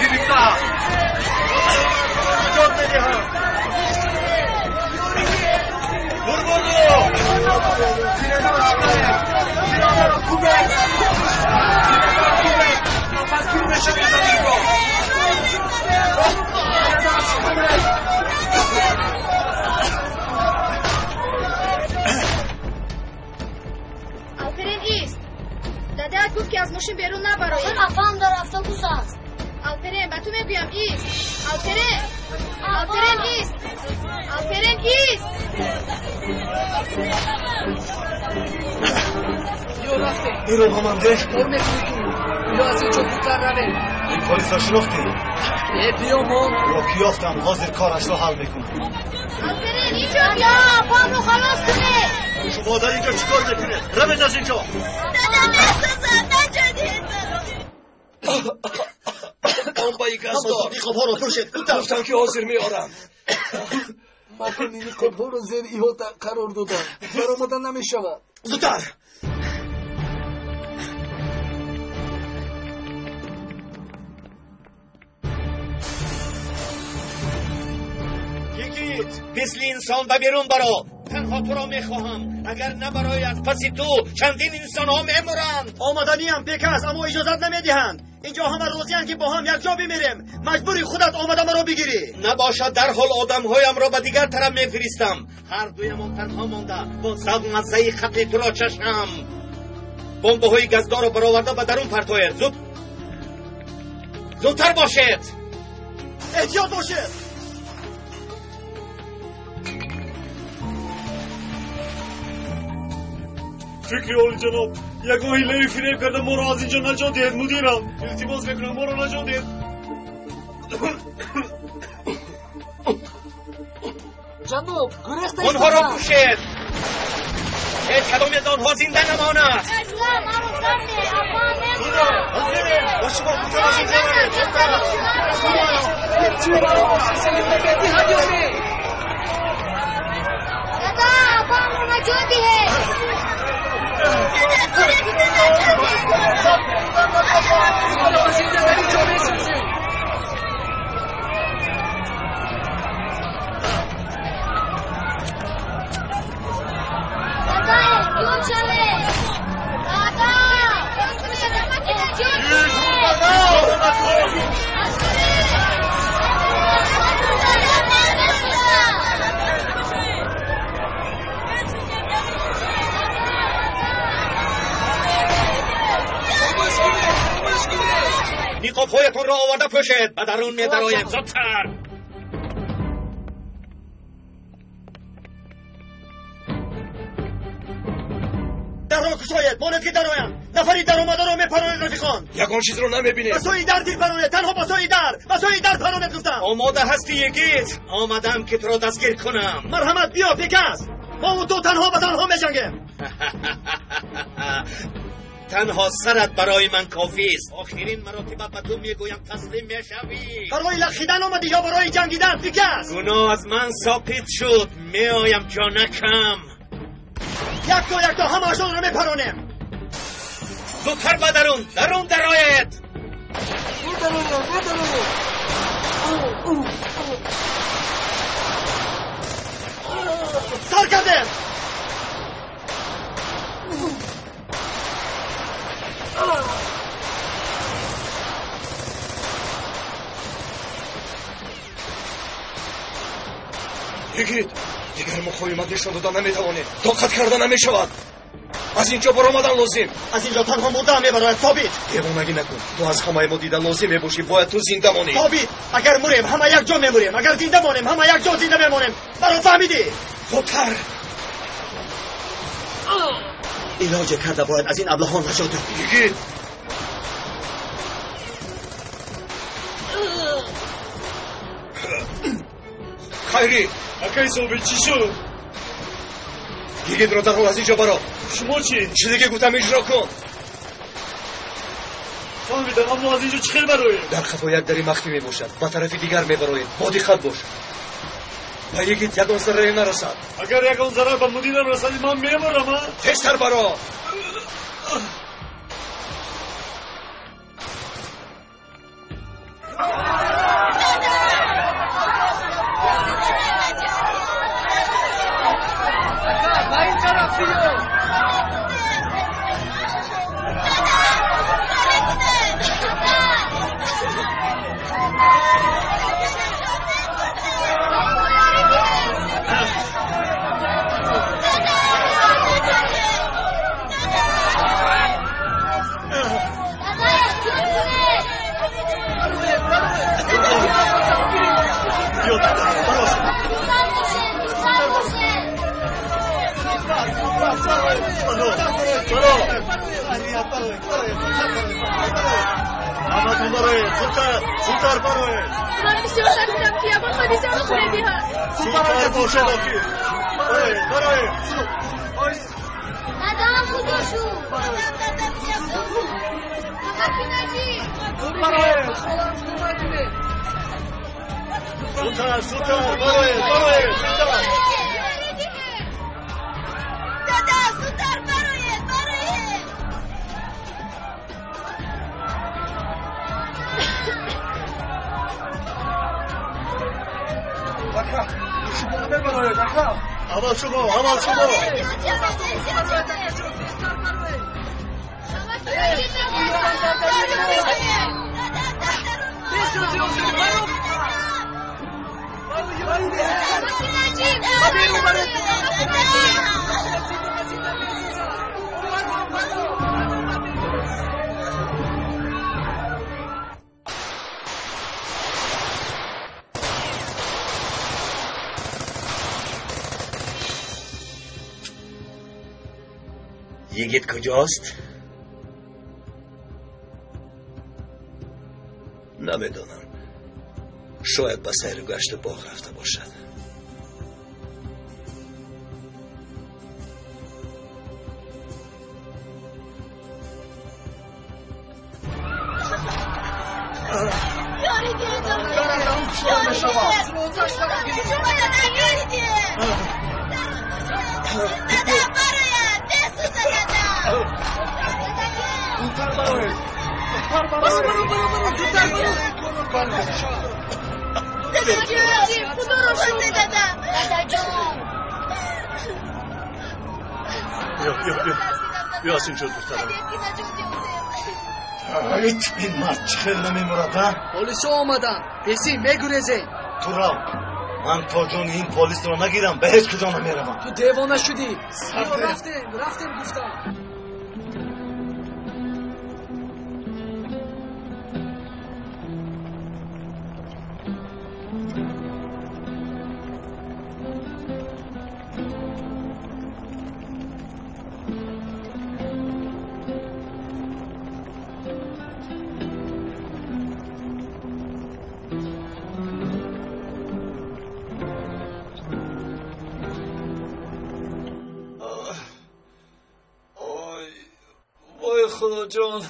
гирифтаанд. Наҷот медиҳам. Бурбурду! Кӯмак! Кӯмак! Нафасгир мешавед заминро! Алперен ист! Дадаят гуфт ки аз мошин берун набароӣ. Апам дар автобус аст. Алперен, ба ту мегӯям ист! Алперен! Алперен ист! Алперен ист! Ё рафтем. Инро ба ман деҳ. Кор мекунӣ ту. Ё аз инҷо зудтар равем. Ин полисро шинохтӣ? Э, биё мон. Ӯро ки ёфтам, ҳозир корашро ҳал мекунам. Алперен, инҷо биё! Апамро халос кунед! Шумо дар инҷо чӣ кор мекунед? Равед аз инҷо! Дада месӯзад, наҷот диҳед маро. Бомбаи газдор. Ниқобҳоро пӯшед. Гуфтам ки ҳозир меорам. Макони ниқобҳоро зери иҳота қарор додам. Баромада намешавад. Зудтар! Йигит, мисли инсон ба берун баро. Танҳо туро мехоҳам. Агар набароӣ аз паси ту чандин инсонҳо мемуранд. Омаданиям бекас, аммо иҷозат намедиҳанд. Инҷо ҳама розианд ки бо ҳам якҷо бимирем. Маҷбури худат омада маро бигирӣ. Набошад, дарҳол одамҳоямро ба дигар тараф мефиристам. Ҳар дуямон танҳо монда бо завқ маззаи қатли туро чашам. Бомбаҳои газдорро бароварда ба дарун партоед. Зуд зудтар бошед. Эҳтиёт бошед. Фикри олиҷаноб, ягон ҳилаи фиреб карда моро аз инҷо наҷот диҳед, мудирам. Илтимос мекунам, моро наҷот диҳед. Ҷаноб, гурехта Онҳоро кушед. Ҳеҷ кадоме аз онҳо зинда намонад. Маро сар деҳ, апам мемурад. Бо шумо куҷо аз инҷо равед? Чӣ баро мошин селим намедиҳад ё не? Дада, апамро наҷот диҳед. Дада, гурехта наҷот диҳед. Ҳоло аз инҷо дар инҷо месӯзем. Дада, эҳтиёт шавед. Дада, эҳтиёт шавед. Ниқобҳоятонро оварда пӯшед. Ба дарун медароем. Зудтар. Дарро кушоед, монед ки дароянд. Нафари даромадаро мепаронед, рафиқон. Ягон чизро намебинед. Ба сӯи дар дил паронед, танҳо ба сӯи дар, ба сӯи дар паронед гуфтам. Омода ҳастӣ, йигит? Омадам ки туро дастгир кунам. Марҳамат, биё, бекас. Мо ту танҳо ба танҳо меҷангем. Танҳо сарат барои ман кофист. Охирин маротиба ба ту мегӯям таслим мешавӣ. Барои лахидан омадӣ ё барои ҷангидан, бекас? Гуноҳ аз ман соқит шуд. Меоям, ҷонакам. Якто якто ҳамаашонро мепаронем. Зудтар ба дарун, дарун дароед. Медароем, медароем. Сар кардем. Йигит, дигар муқовимат нишон дода наметавонем. Тоқат карда намешавад. Аз инҷо баромадан лозим. Аз инҷо танҳо мурдаам мебарояд, собит. Девонагӣ накун. Ту аз ҳамаи мо дида лозим мебошӣ. Бояд ту зинда монӣ. Собит, агар мурем ҳама якҷо мемурем, агар зинда монем ҳама якҷо зинда мемонем. Маро фаҳмидӣ? Зудтар. Илоҷе карда бояд аз ин аблаҳон наҷот ёбем. Йигит, хайрӣ. Акай Собит, чӣ шуд? Йигитро дарҳол аз инҷо баро. Шумо чӣ? Чизе ки гуфтам иҷро кун. Фаҳмидам, аммо аз инҷо чӣ хел бароем? Дар қафо як дари махфӣ мебошад. Ба тарафи дигар мебароед. Бо диққат бош. Ба йигит ягон заррае нарасад. Агар ягон зарар ба мудирам расад, ман мемурам, а? Тезтар баро. من بسیار ترسیدم که یگان حادثه رخ بدهد. دادام کجا شد؟ آقا نجیب. زودتر برای. دادا زودتر برای. اول شما. یگیت کجاست؟ نمیدانم. شاید به سیر گشت باغ رفته باشد. بیا از اینجا دورتر. این مرد چه نمیمرد ها؟ پلیس آمدن. پسی میگریزه. تو رو من تا جون این پلیس رو نگیرم به هیچ کجا نمیروم. تو دیوانه شدی. رفتیم گفتم. خدا جان،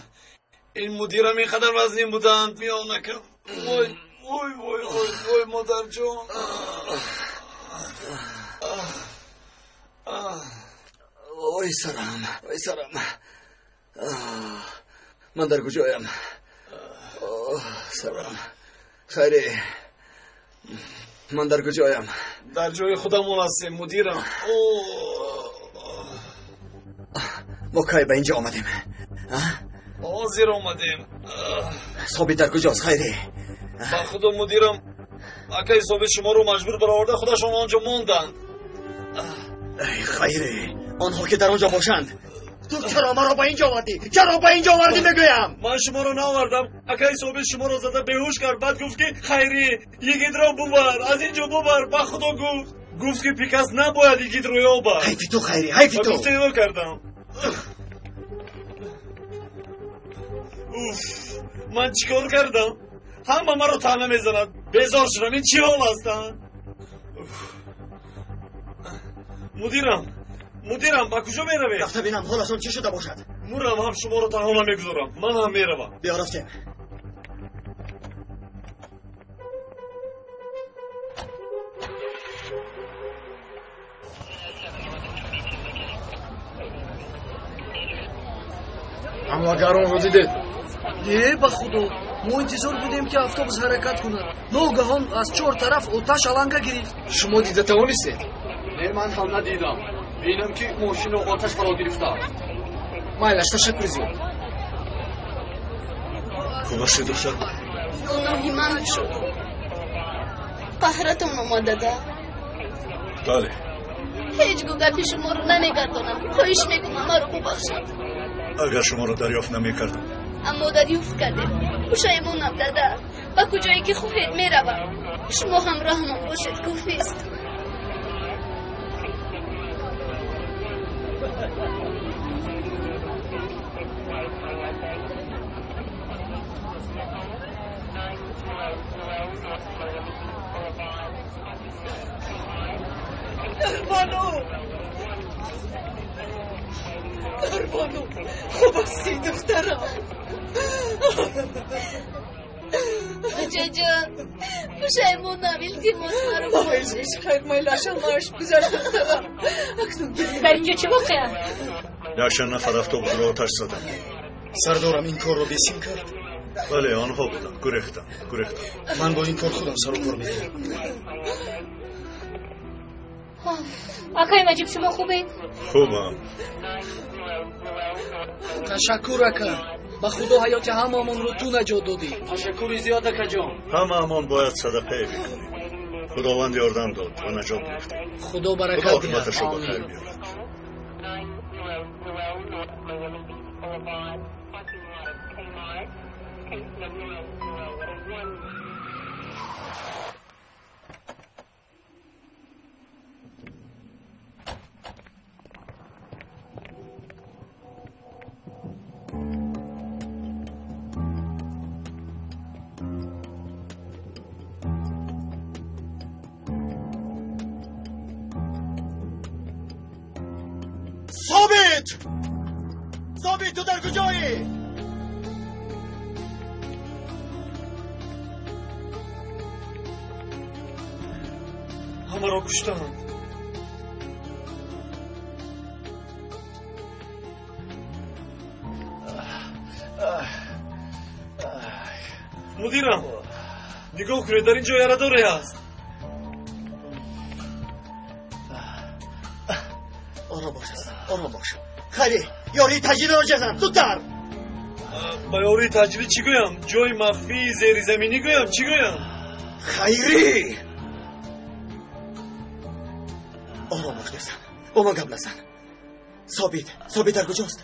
این مدیرم اینقدر وزین بودند میانکم. وای وای وای وای وای مادر جان. وای سرم، وای سرم. من در کجایم؟ سرم خیری، من در کجایم؟ در جای خودمون هستیم مدیرم. ما کی به اینجا آمدیم؟ حاضر آمدیم. ثابت در کجاست خیری؟ با خدا مدیرم، اکای ثابت شما رو مجبور برآورده، خودشان آنجا ماندند. ای خیری، آنها که در آنجا باشند، تو چرا مرا به اینجا آوردی؟ چرا به اینجا آوردی میگویم؟ من شما رو نآوردم. اکای ثابت شما رو زده بیهوش کرد، بعد گفت که خیری یگید رو ببر، از اینجا ببر. با خدا گفت که پیکاس نباید یگید رو یابد. حیفی تو خیری، حیفی تو. گفته کردم. اوف، من چیکار کردم؟ همه مرا طعنه میزند. بیزار شدم. این چی حال هستن؟ مدیرم با کجا میروی؟ رفته بینم حالشان چه شده باشد. مرم هم شما رو تنها نمیگذارم، من هم میروم. بیا رفتیم. حمله‌گران رو دیدید؟ نه به خدا، ما انتظار بودیم که автобус حرکت کند. ناگهان از چهار طرف آتش علنگه گرفت. شما دیده توانستید؟ نه، من هم ندیدم. Бинам ки мошинро оташ фаро гирифтааст. Майлаш, ташаккури зиёд. Хуб ҳастӣ, духтар? Гуноҳи ман шуд. Қаҳратон омад, дада? Бале. Ҳеҷ гоҳ гапи шуморо намегардонам. Хоҳиш мекунам, маро бубахшед. Агар шуморо дарёфт намекардам. Аммо дарёфт кардед. Пушаймонам, дада. Ба куҷое ки хоҳед меравам. Шумо ҳамроҳамон бошед, кофист. Дарбону! Дарбону! Хуб ҳастӣ, духтарам? Ачаҷон, пушаймонам, илтимос, маро бубахшед. Хайр, майлаш, ҳамааш гузашт, духтарам. Акнун Дар инҷо чӣ воқеа? Якчанд нафар автобусро оташ заданд. Сардорам ин корро бесим кард? Бале, онҳо буданд. Гурехтанд, гурехтанд. Ман бо ин кор худам сару кор мегирам. Акай Наҷиб, шумо хубед? Хубам. Ташаккур, ака. Ба Худо, ҳаёти ҳамаамонро ту наҷот додӣ. Ташаккури зиёд, акаҷон. Ҳамаамон бояд садақае бикунем. Худованд ёрдам дод ва наҷот ёфтем. Худо баракат Худо диҳад. оқибаташро ба хайр биёрад. Собит! Собит, ту дар куҷоӣ? Ҳамаро куштанд. Мудирам, нигоҳ кунед, дар ин ҷо ярадоре ҳаст. Ором бош, ором бош. Хайри, ёрии таҷилиро ҷазан, зудтар! Ба ёрии таҷилӣ чӣ гӯям? Ҷои махфии зеризаминӣ гӯям, чӣ гӯям? Хайрӣ! Ором бош, дӯстам. Бо ман гап назан. Собит, Собит дар куҷост?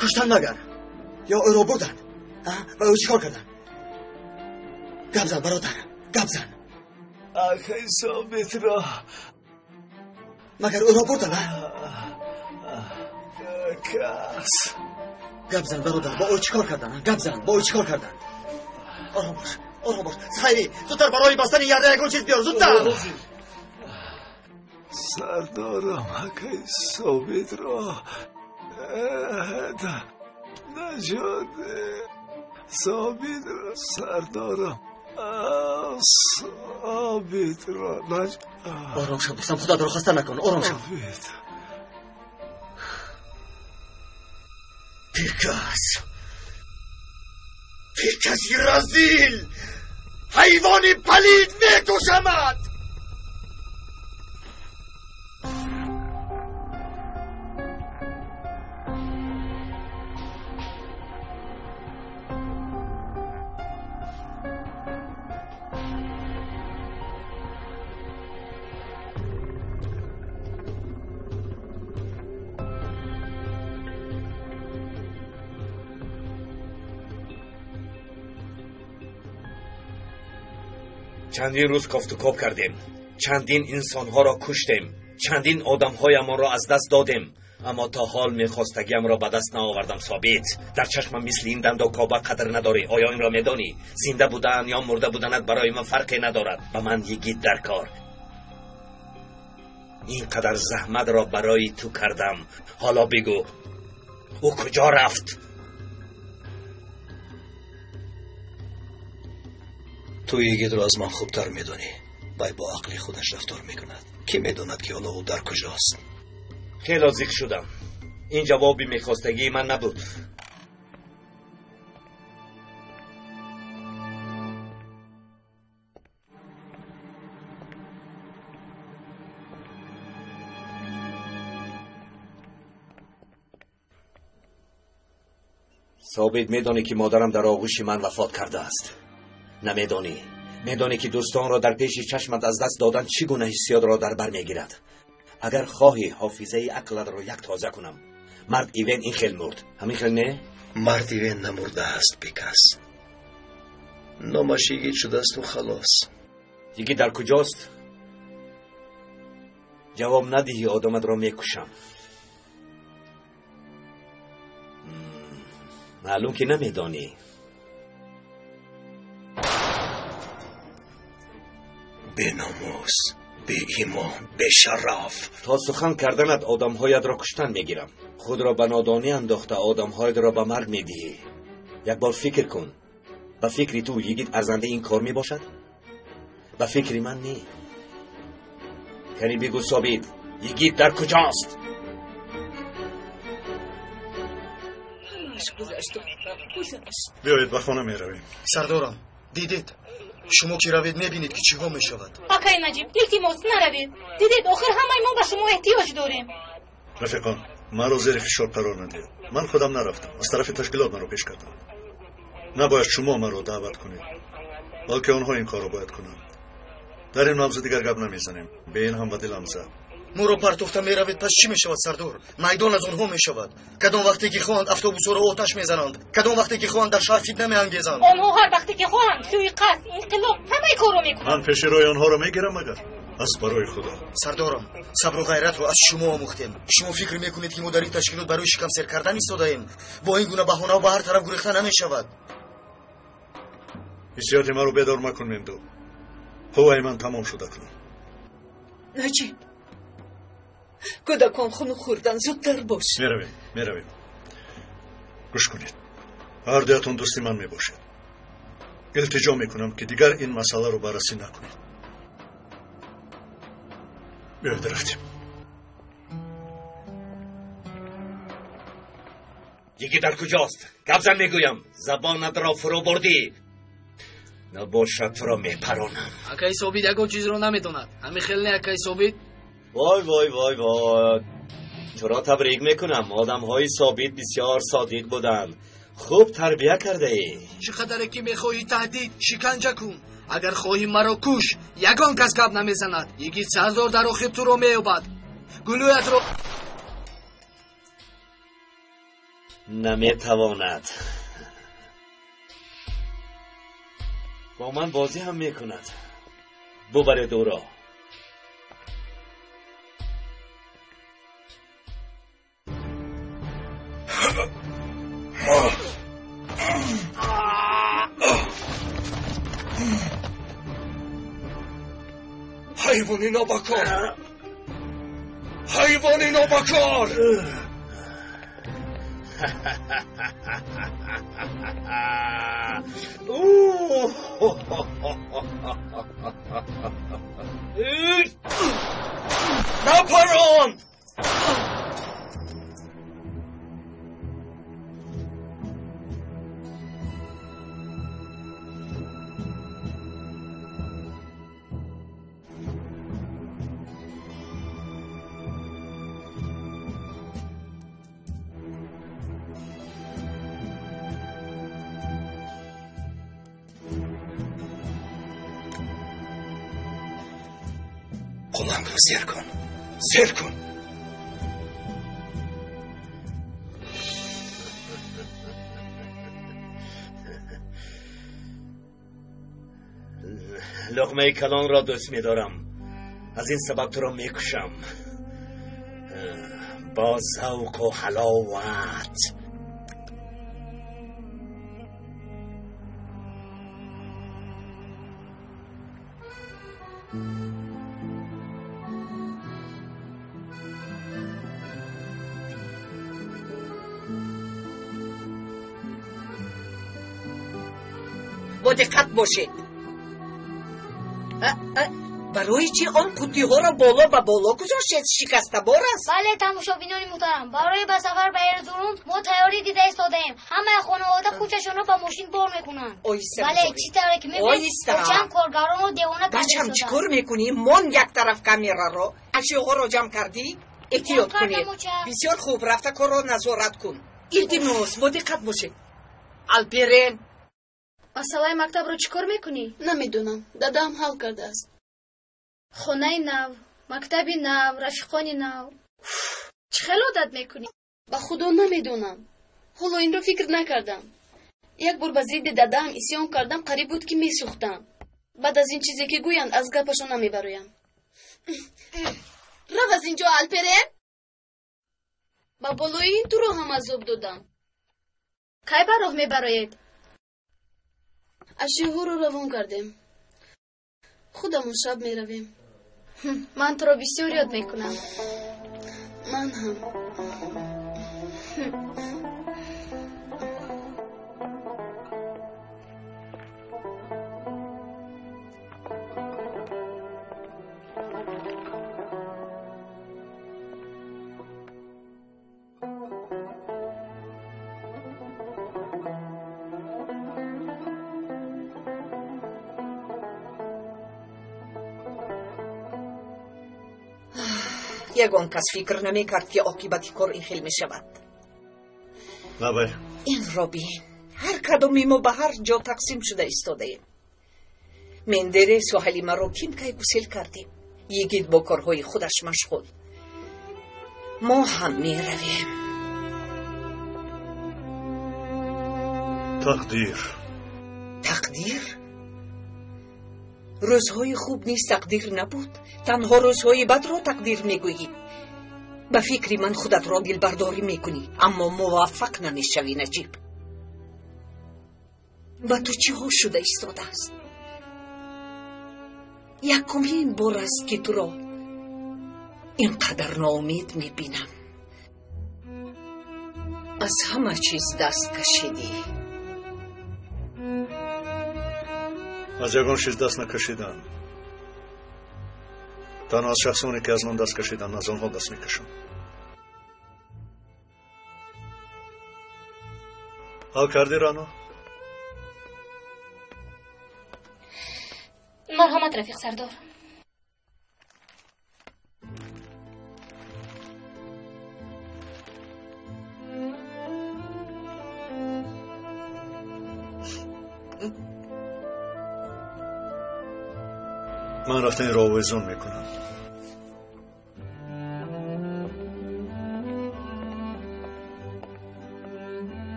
Куштанд магар? Ё ӯро бурданд? Ба ӯ чӣ кор карданд? Гап зан, бародар, гап зан. Акай Собитро Магар ӯро бурданд, кас. Гап зан, бародар, бо ӯ чӣ кор карданд? Гап зан, бо ӯ чӣ кор карданд? Ором бош, ором бош. Хайрӣ, зудтар барои бастани ярда ягон чиз биёр, зудтар! Сардорам акай Собитро наҷот Собитро сардорам Собитро Ором шав, дӯстам, худатро хаста накун, ором шав. Пикас! Пикаси разил! Ҳайвони палид, мекушамат! Чандин рӯз кофтукоб кардем, чандин инсонҳоро куштем, чандин одамҳоямонро аз даст додем, аммо то ҳол мехостагиамро ба даст наовардам. Собит, дар чашмам мисли ин дандокоба қадр надорӣ. Оё инро медонӣ? Зинда будан ё мурда буданат барои ман фарқе надорад. Ба ман йигит дар кор. Ин қадар заҳматро барои ту кардам. Ҳоло бигӯ, ӯ куҷо рафт? Ту йигитро аз ман хубтар медонӣ. Вай бо ақли худаш рафтор мекунад. Кӣ медонад, ки ҳоло ӯ дар куҷост? Хело зиқ шудам. Ин ҷавоби мехостагии ман набуд. Собит, медонӣ ки модарам дар оғӯши ман вафот кардааст? Намедонӣ? Медонӣ ки дӯстонро дар пеши чашмат аз даст додан чӣ гуна ҳиссиётро дар бар мегирад? Агар хоҳӣ ҳофизаи ақлатро як тоза кунам. Мард Ивен ин хел мурд. Ҳамин хел не? Мард Ивен намурдааст, бекас. Номаш йигит шудаасту халос. Йигит дар куҷост? Ҷавоб надиҳӣ, одаматро мекушам. Маълум ки намедонӣ. Беномус, беимон, бешараф. То сухан карданат одамҳоятро куштан мегирам. Худро ба нодонӣ андохта одамҳоятро ба марг медиҳӣ. Як бор фикр кун. Ба фикри ту йигит арзандаи ин кор мебошад? Ба фикри ман не. Кани бигӯ, Собит, йигит дар куҷост? Биёед ба хона меравем. Сардорам, дидед? Шумо ки равед, мебинед ки чӣ ҳо мешавад. Акай Наҷиб, илтимос, наравед. Дидед, охир ҳамаи мо ба шумо эҳтиёҷ дорем. Рафиқон, маро зери фишор қарор надиҳед. Ман худам нарафтам, аз тарафи ташкилот маро пеш карданд. Набояд шумо маро даъват кунед, балки онҳо ин корро бояд кунанд. Дар ин мавзӯъ дигар гап намезанем. Бе ин ҳам ба дилам зад. Моро партофта меравед, пас чӣ мешавад, сардор? Майдон аз онҳо мешавад. Кадом вақте ки хоҳанд автобусҳоро оташ мезананд, кадом вақте ки хоҳанд дар шаҳр фитна меангезанд. Онҳо ҳар вақте ки хоҳанд суиқасд, инқилоб, ҳамаи корро мекунанд. Ман пеши роҳи онҳоро мегирам, магар аз барои Худо. Сардорам, сабру ғайратро аз шумо омӯхтем. Шумо фикр мекунед ки мо дар ин ташкилот барои шикамсер кардан истодаем? Бо ин гуна баҳонаҳо ба ҳар тараф гурехта намешавад. Ҳиссиёти маро бедор макун, Мемду. Қувваи ман тамом шуда кунун. Наҷиб, кӯдакон хунук хӯрдан, зудтар бош. Меравем, меравем. Гӯш кунед, ҳар дуятон дӯсти ман мебошед. Илтиҷо мекунам ки дигар ин масъаларо баррасӣ накунед. Биёед, рафтем. Йигит дар куҷост? Гап зан, мегӯям. Забонатро фурӯ бурдӣ. Набошад, туро мепаронам. Акаи Собит ягон чизро намедонад. Ҳамин хел не, акаи Собит? Вой, вой, вой, вой, туро табрик мекунам. Одамҳои Собит бисёр содиқ буданд. Хуб тарбия кардаӣ. Чӣ қадаре ки мехоҳӣ таҳдид, шиканҷа кун. Агар хоҳӣ маро куш, ягон кас гап намезанад. Йигит сардор дар охир туро меёбад. Гулӯятро наметавонад. Бо ман бозӣ ҳам мекунад. Бубаред ӯро. ҳайвони нобакор, ҳайвони нобакор. Напарон! Қулангро сер кун, сер кун. Луқмаи калонро дӯст медорам. Аз ин сабаб туро мекушам. Бо завқу ҳаловат. Бо диққат бошед. Барои чӣ он қуттиҳоро боло ба боло гузоштед? Шикастабор аст. Бале, тамошобинони муҳтарам, барои ба сафар ба Эрзурум мо тайёрӣ дида истодаем. Ҳамаи хонавода хучашонро ба мошин бор мекунанд. Бале, чӣ тавре ки мебинед, чанд коргаронро девона карда Бачам, чӣ кор мекунӣ? Мон як тараф камераро. Ашёҳоро ҷамъ кардӣ? Эҳтиёт кунед. Бисёр хуб, рафта корро назорат кун. Илтимос, бо диққат бошед. Алперен! Масъалаи мактабро чӣ кор мекунӣ? Намедонам. Дадаам ҳал кардааст. Хонаи нав, мактаби нав, рафиқони нав. Чӣ хел одат мекунӣ? Ба худо намедонам. Ҳоло инро фикр накардам. Як бор ба зидди дадаам исён кардам, қариб буд ки месӯхтам. Баъд аз ин чизе ки гӯянд, аз гапашон намебароям. Рав аз ин ҷо, Алперен! Ба болои ин туро ҳам азоб додам. Кай ба роҳ мебароед? Ашёҳоро равон кардем. Худамон шаб меравем. Ман туро бисёр ёд мекунам. Ман ҳам. Ягон кас фикр намекард, ки оқибати кор ин хел мешавад. Лабай. Инро бин, ҳар кадоми мо ба ҳар ҷо тақсим шуда истодаем. Мендересу Ҳалимаро ким кай гусел кардем. Йигит бо корҳои худаш машғул. Мо ҳам меравем. Тақдир. Тақдир? Рӯзҳои хуб низ тақдир набуд. Танҳо рӯзҳои бадро тақдир мегӯӣ. Ба фикри ман худатро дилбардорӣ мекунӣ, аммо муваффақ намешавӣ, Наҷиб. Ба ту чиҳо шуда истодааст? Якумин бор аст, ки туро ин қадар ноумед мебинам. Аз ҳама чиз даст кашидӣ. Аз ягон чиз даст накашидам. Танҳо аз шахсоне, ки аз ман даст кашиданд, аз онҳо даст мекашам. Ҳал кардӣ, Рано? Марҳамат, рафиқ сардор. Ман рафта инро овезон мекунам.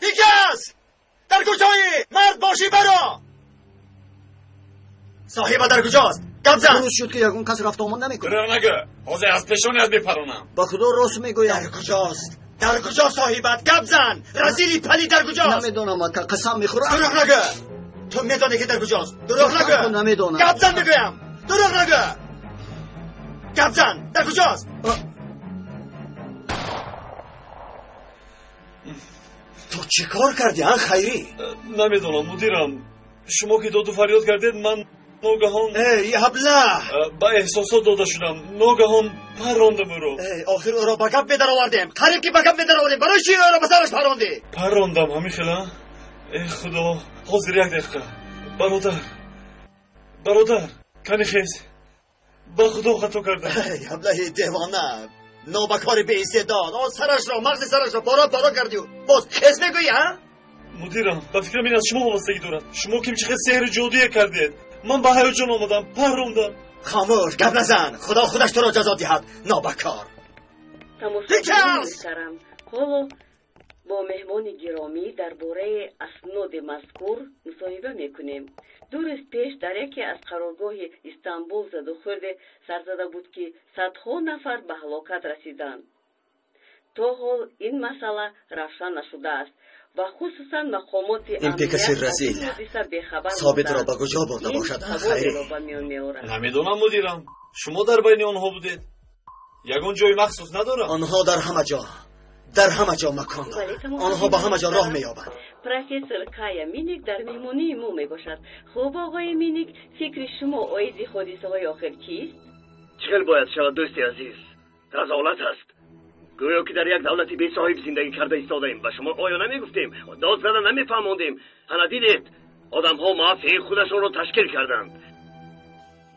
Ҳикас! Дар куҷоӣ? Мард бошӣ баро! Соҳиба дар куҷост? Гап зан! Дуруст шуд, ки ягон кас рафту омад намекунад. Дурӯғ нагӯ, ҳозир аз пешоният мепаронам. Ба худо рост мегӯям. Дар куҷост? Дар куҷо соҳибат? Гап зан! Разили палид дар куҷост? Намедонам, ака, қасам мехӯрам. Дурӯғ нагӯ! Ту медонӣ, ки дар куҷост? Дурӯғ нагӯ! Намедонам. Гап зан мегӯям! Дурӯғ нагӯ! Гап зан! Дар куҷост? Ту чӣ кор кардӣ, а, Хайрӣ? Намедонам, мудирам. Шумо ки доду фарёд кардед, ман ногаҳон Эй, абла! Ба эҳсосот дода шудам. Ногаҳон паррондам ӯро. Эй, охир ӯро ба гап медаровардем. Қариб ки ба гап медаровардем. Барои чӣ ӯро ба сараш паррондӣ? Паррондам, ҳамин хела? Эй худо, ҳозир як дақиқа. Бародар, бародар, кани хез. Ба худо хато кардам. Эй, аблаҳи девона! Нобакори беистеъдод! О, сарашро, мағзи сарашро пора пора кардию боз хез мегӯӣ, а? Мудирам, ба фикрам ин аз шумо вобастагӣ дорад. Шумо кимчи хел сеҳри ҷодуе кардед. Ман ба ҳаяҷон омадам, паррондам. Хомӯш, гап назан. Худо худаш туро ҷазо диҳад, нобакор. Тамошобинони муҳтарам, ҳоло бо меҳмони гиромӣ дар бораи асноди мазкур мусоҳиба мекунем. 2 рӯз пеш дар яке аз қароргоҳи Истанбул задухӯрде сар зада буд, ки садҳо нафар ба ҳалокат расиданд. То ҳол ин масъала равшан нашудааст ва хусусан мақомоти Ин пекаси амният аз разил ин ҳодиса бехабар Собитро буданд. ба куҷо бурда Ин бошад, а, саволеро Хайрӣ? ба миён меорад. Намедонам, мудирам. Шумо дар байни онҳо будед. Ягон ҷои махсус надорам. Онҳо дар ҳама ҷо, дар ҳама ҷо макон доранд. Онҳо ба ҳама ҷо роҳ меёбанд. Профессор Кая Миник дар меҳмонии мо мебошад. Хуб, оғои Миник, фикри шумо оиди ҳодисаҳои охир чист? Чӣ хел бояд шавад, дӯсти азиз? Разолат аст. Гӯё ки дар як давлати бесоҳиб зиндагӣ карда истодаем. Ба шумо оё намегуфтем? Дод зада намефаҳмондем. Ана дидед, одамҳо мафияи худашонро ташкил карданд.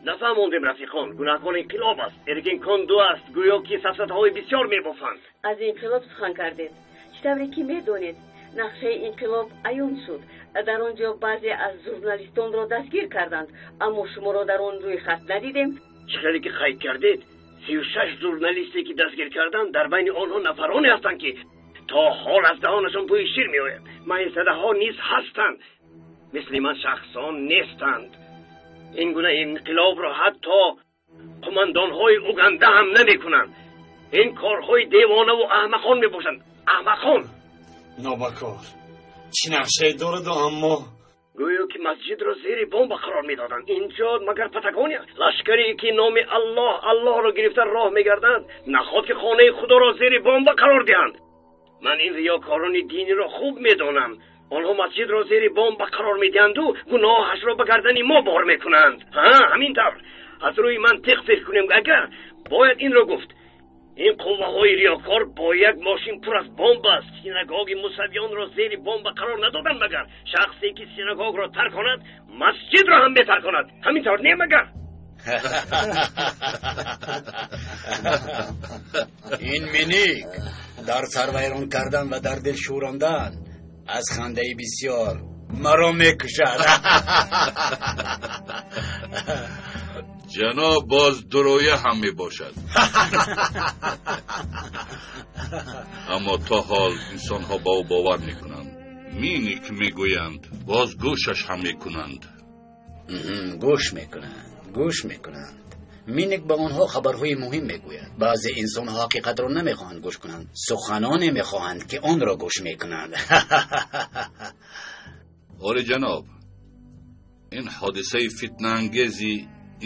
Нафаҳмондем рафиқон, гунаҳкор инқилоб аст. Эргенкон ду аст, гӯё ки сафсатаҳои бисёр мебофанд. Аз инқилоб сухан кардед. Чӣ тавре ки медонед, нақшаи инқилоб аён шуд. Дар он ҷо баъзе аз журналистонро дастгир карданд, аммо шуморо дар он рӯи хат надидем. Чӣ хеле ки қайд кардед, 36 журналисте ки дастгир карданд, дар байни онҳо нафароне ҳастанд ки то ҳол аз даҳонашон бӯи шир меояд. Майсадаҳо низ ҳастанд, мисли ман шахсон нестанд. Ин гуна инқилобро ҳатто қумандонҳои Уганда ҳам намекунанд. Ин корҳои девонаву аҳмақон мебошанд. Аҳмақон. Нобакор чӣ нақшае дораду аммо гӯё ки масҷидро зери бомба қарор медоданд. Инҷо магар Патагония? Лашкаре ки номи Аллоҳ Аллоҳро гирифта роҳ мегарданд, наход ки хонаи худоро зери бомба қарор диҳанд. Ман ин риёкорони диниро хуб медонам. Онҳо масҷидро зери бомба қарор медиҳанду гуноҳашро ба гардани мо бор мекунанд. Ҳа, ҳамин тавр. Аз рӯи мантиқ фикр кунем, агар бояд инро гуфт. Ин қувваҳои риёкор бо як мошин пур аз бомба синагоги мусавиёнро зери бомба қарор надоданд, магар шахсе ки синагогро тарк кунад, масҷидро ҳам метарконад. Ҳамин тавр не, магар? Ин миник дар сарвайрон кардан ва дар дил шӯрондан аз хандаи бисёр маро мекушад. Ҷаноб боз дурӯя ҳам мебошад. Аммо то ҳол инсонҳо ба ӯ бовар мекунанд. Миник мегӯянд, боз гӯшаш ҳам мекунанд. Гӯш мекунанд, гӯш мекунанд. Миник ба онҳо хабарҳои муҳим мегӯяд. Баъзе инсонҳо ҳақиқатро намехоҳанд гӯш кунанд, суханоне мехоҳанд ки онро гӯш мекунанд. Оре ҷаноб, ин ҳодисаи фитнаангези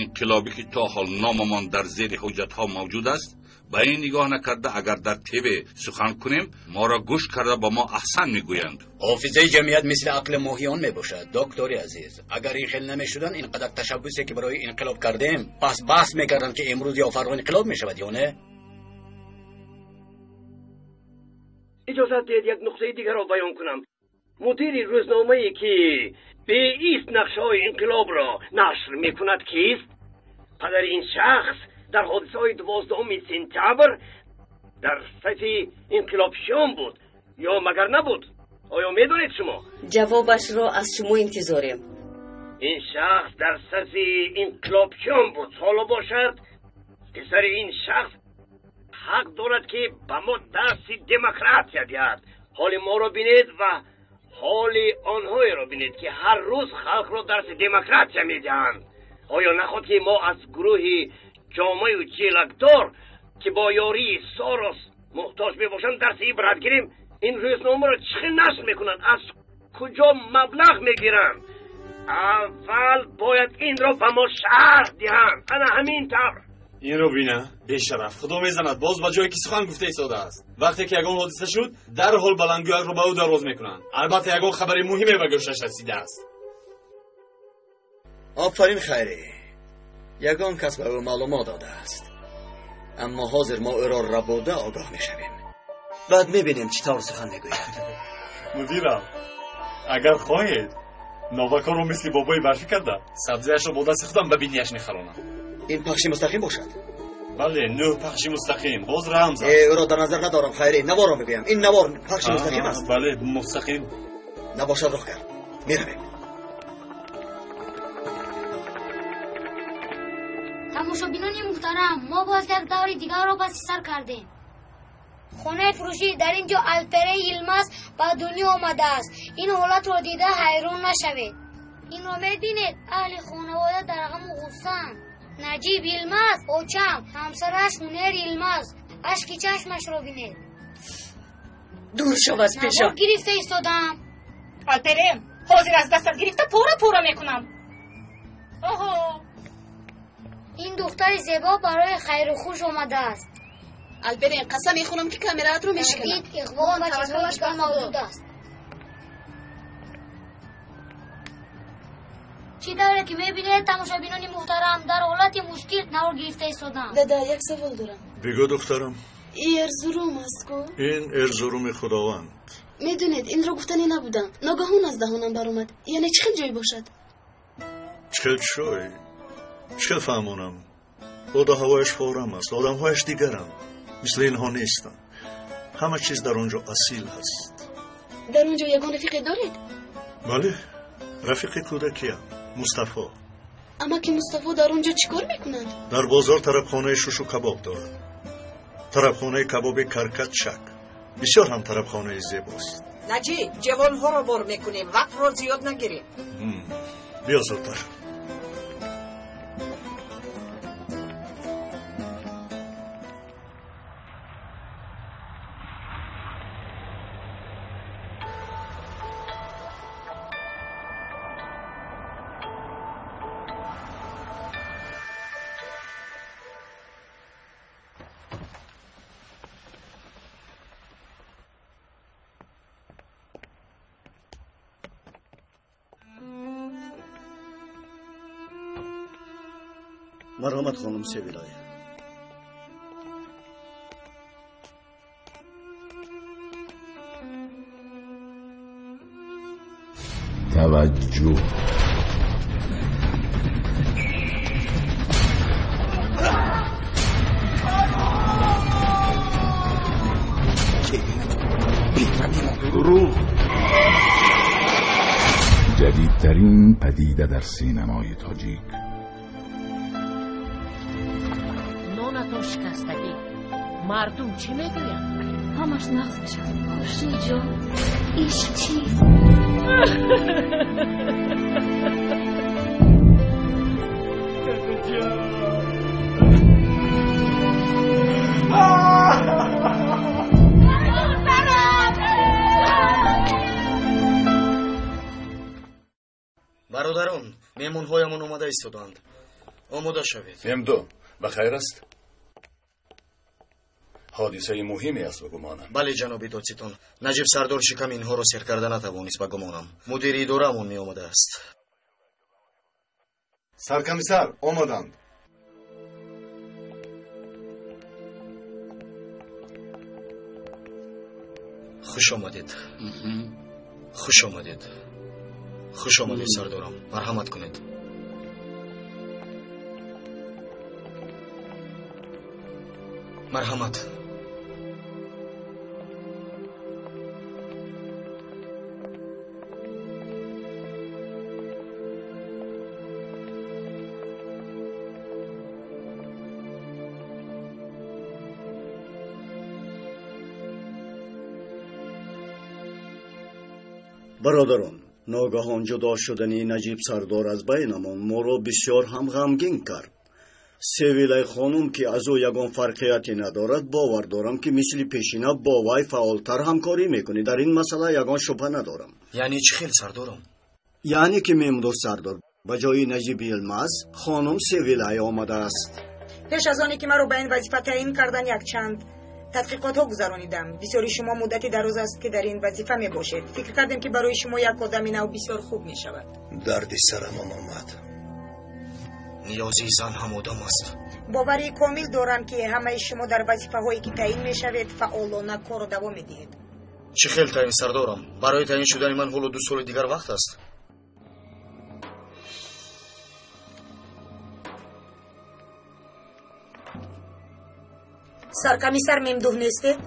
инқилобӣ ки то ҳол номамон дар зери ҳуҷҷатҳо мавҷуд аст, ба ин нигоҳ накарда агар дар ТВ сухан кунем, моро гӯш карда ба мо аҳсан мегӯянд. Ҳофизаи ҷамъият мисли ақли моҳиён мебошад, доктори азиз. Агар ин хел намешуданд, ин қадар ташаббусе ки барои инқилоб кардем, пас баҳс мекарданд ки имрӯз ё фардо инқилоб мешавад ё не? Иҷозат диҳед як нуқтаи дигарро баён кунам. Мудири рӯзномае ки беист нақшаҳои инқилобро нашр мекунад кист? Падари ин шахс дар ҳодисаҳои 12 сентябр дар сафи инқилобчиён буд ё магар набуд? Оё медонед шумо? Ҷавобашро аз шумо интизорем. Ин шахс дар сафи инқилобчиён буд. Ҳоло бошад писари ин шахс ҳақ дорад ки ба мо дарси демократия диҳад. Ҳоли моро бинед ва ҳоли онҳоеро бинед ки ҳар рӯз халқро дарси демократия медиҳанд. Оё наход ки мо аз гурӯҳи ҷомаю ҷелакдор ки бо ёрии Сорос муҳтоҷ мебошанд дарси ибрат гирем? Ин рӯзномаро чӣ хел нашр мекунанд? Аз куҷо маблағ мегиранд? Аввал бояд инро ба мо шарҳ диҳанд. Ана ҳамин тавр. Инро бина, бешараф, худо мезанад, боз ба ҷое ки сухан гуфта истодааст. Вақте ки ягон ҳодиса шуд, дарҳол баландгӯякро ба ӯ дароз мекунанд. Албатта ягон хабари муҳиме ба гӯшаш расидааст. Офарин Хайрӣ, ягон кас ба ӯ маълумот додааст. Аммо ҳозир мо ӯро рабуда огоҳ мешавем. Баъд мебинем чӣ тавр сухан мегӯяд. Мудирам, агар хоҳед, новакорро мисли бобои барфӣ карда, сабзиашро бо дасти худам ба бинияш мехаронам. Ин пахши мустақим бошад? Бале, 9 пахши мустақим. Боз рамз аст. Ӯро дар назар надорам, Хайрӣ. Наворро мегӯям. Ин навор пахши мустақим аст? Бале, мустақим. Набошад роҳ кард. Меравем. Тамошобинони муҳтарам, мо боз як даври дигарро паси сар кардем. Хонаи фурӯшӣ дар ин ҷо Алперен Йилмаз ба дунё омадааст. Ин ҳолатро дида ҳайрон нашавед. Инро мебинед, аҳли хонавода дар ғаму ғуссаанд. Наҷиб Йилмаз очам, ҳамсараш Ҳунер Йилмаз. Ашки чашмашро бинед. Дур шав аз пешам. Навор гирифта истодам. Алперен, ҳозир аз дастат гирифта пора пора мекунам. Оҳо. Ин духтари зебо барои хайру хуш омадааст. Алперен, қасам мехӯрам ки камераатро мешиканам. Таҳдид, иғво ва чизҳои дигар мавҷуд аст. Чӣ тавре ки мебинед, тамошобинони муҳтарам, дар ҳолати мушкил навор гирифта истодам. Дада, як савол дорам. Бигӯ, духтарам. Ин Эрзурум аст ку? Ин Эрзуруми Худованд. Медонед, инро гуфтанӣ набудам. Ногаҳон аз даҳонам баромад. Яъне чӣ хел ҷой бошад? Чӣ хел ҷой? Чӣ фаҳмонам? Боду ҳавояш форам аст, одамҳояш дигаранд, мисли инҳо нестанд. Ҳама чиз дар он ҷо асил аст. Дар он ҷо ягон рафиқе доред? Бале, рафиқи кӯдакиям, Мустафо. Амаки Мустафо дар он ҷо чӣ кор мекунад? Дар бозор тарабхонаи шушу кабоб дорад. Тарабхонаи кабоби Каркатчак. Бисёр ҳам тарабхонаи зебост. Наҷиб, ҷавонҳоро бор мекунем, вақтро зиёд нагирем. Биё зудтар. Марҳамат, хонум Севилай. Таваҷҷӯҳ. Дурӯғ. Ҷадидтарин падида дар синамои тоҷик. Нонатон шикастагӣ. Мардум чӣ мегӯянд? Ҳамаш нағз мешавад. Хуршидҷон, ишқ чист? Бародарон, меҳмонҳоямон омада истодаанд. Омода шавед. Мемду, ба хайр аст? Ҳодисаи муҳиме аст, ба гумонам. Бале, ҷаноби додситон. Наҷиб сардор шиками инҳоро сер карда натавонист, ба гумонам. Мудири идораамон меомадааст. Саркомиссар омаданд. Хуш омадед. Хуш омадед. Хуш омадед, сардорам. Марҳамат кунед. Марҳамат. Бародарон, ногаҳон ҷудо шудани Наҷиб сардор аз байнамон моро бисёр ҳам ғамгин кард. Севилай хонум, ки аз ӯ ягон фарқияте надорад, бовар дорам, ки мисли пешина бо вай фаъолтар ҳамкорӣ мекунӣ. Дар ин масъала ягон шубҳа надорам. Яъне чӣ хел, сардорам? Яъне ки Мемдур сардор ба ҷои Наҷиб Йилмаз хонум Севилай омадааст. Пеш аз оне ки маро ба ин вазифа таъин кардан, якчанд тадқиқотҳо гузаронидам. Бисёри шумо муддати дароз аст, ки дар ин вазифа мебошед. Фикр кардем, ки барои шумо як одами нав бисёр хуб мешавад. Дарди сарамам омад. Ниёзи зан ҳам одам аст. Боварии комил дорам, ки ҳамаи шумо дар вазифаҳое ки таъин мешавед, фаъолона корро давом медиҳед. Чӣ хел таъин, сардорам? Барои таъин шудани ман ҳоло 2 соли дигар вақт аст. Саркомиссар Мемдуҳ нестед?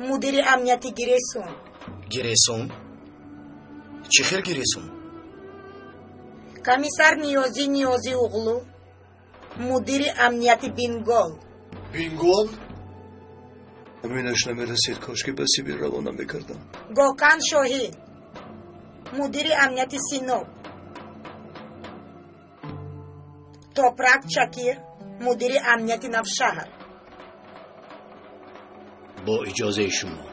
Мудири амнияти Гиресун. Гиресун? Чӣ хел Гиресун? Комиссар Ниёзӣ Ниёзӣ уғлу, мудири амнияти Бингол. Бингол? Аминаш намерасид, кошки ба Сибир равона мекардам. Гокан Шоҳин, мудири амнияти Синоп. Топрак Чакир, мудири амнияти Навшаҳр. Бо иҷозаи шумо.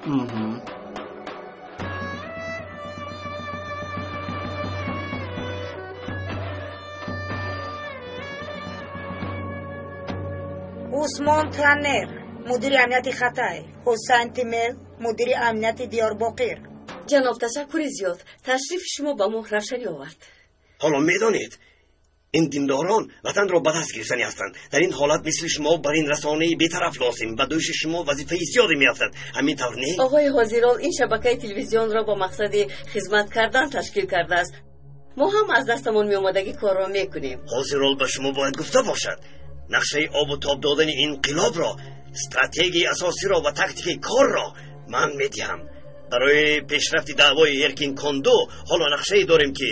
Усмон Танер, мудири амнияти Хатай. Ҳусайн Тимел, мудири амнияти Диёрбоқир. Ҷаноб, ташаккури зиёд. Ташрифи шумо ба мо равшанӣ овард. Ҳоло медонед, ин диндорон ватанро ба даст гирифтанӣ ҳастанд. Дар ин ҳолат мисли шумо бар ин расонаи бетараф лозим. Ба дӯши шумо вазифаи зиёде меафтад. Ҳамин тавр не? Оғои ҳозирон ин шабакаи телевизионро бо мақсади хизмат кардан ташкил кардааст. Мо ҳам аз дастамон меомадагӣ корро мекунем. Ҳозир ба шумо бояд гуфта бошад. Нақшаи обу тоб додани инқилобро, стратегияи асосиро ва тактикаи корро ман медиҳам. Барои пешрафти даъвои Эркин Кондо ҳоло нақшае дорем ки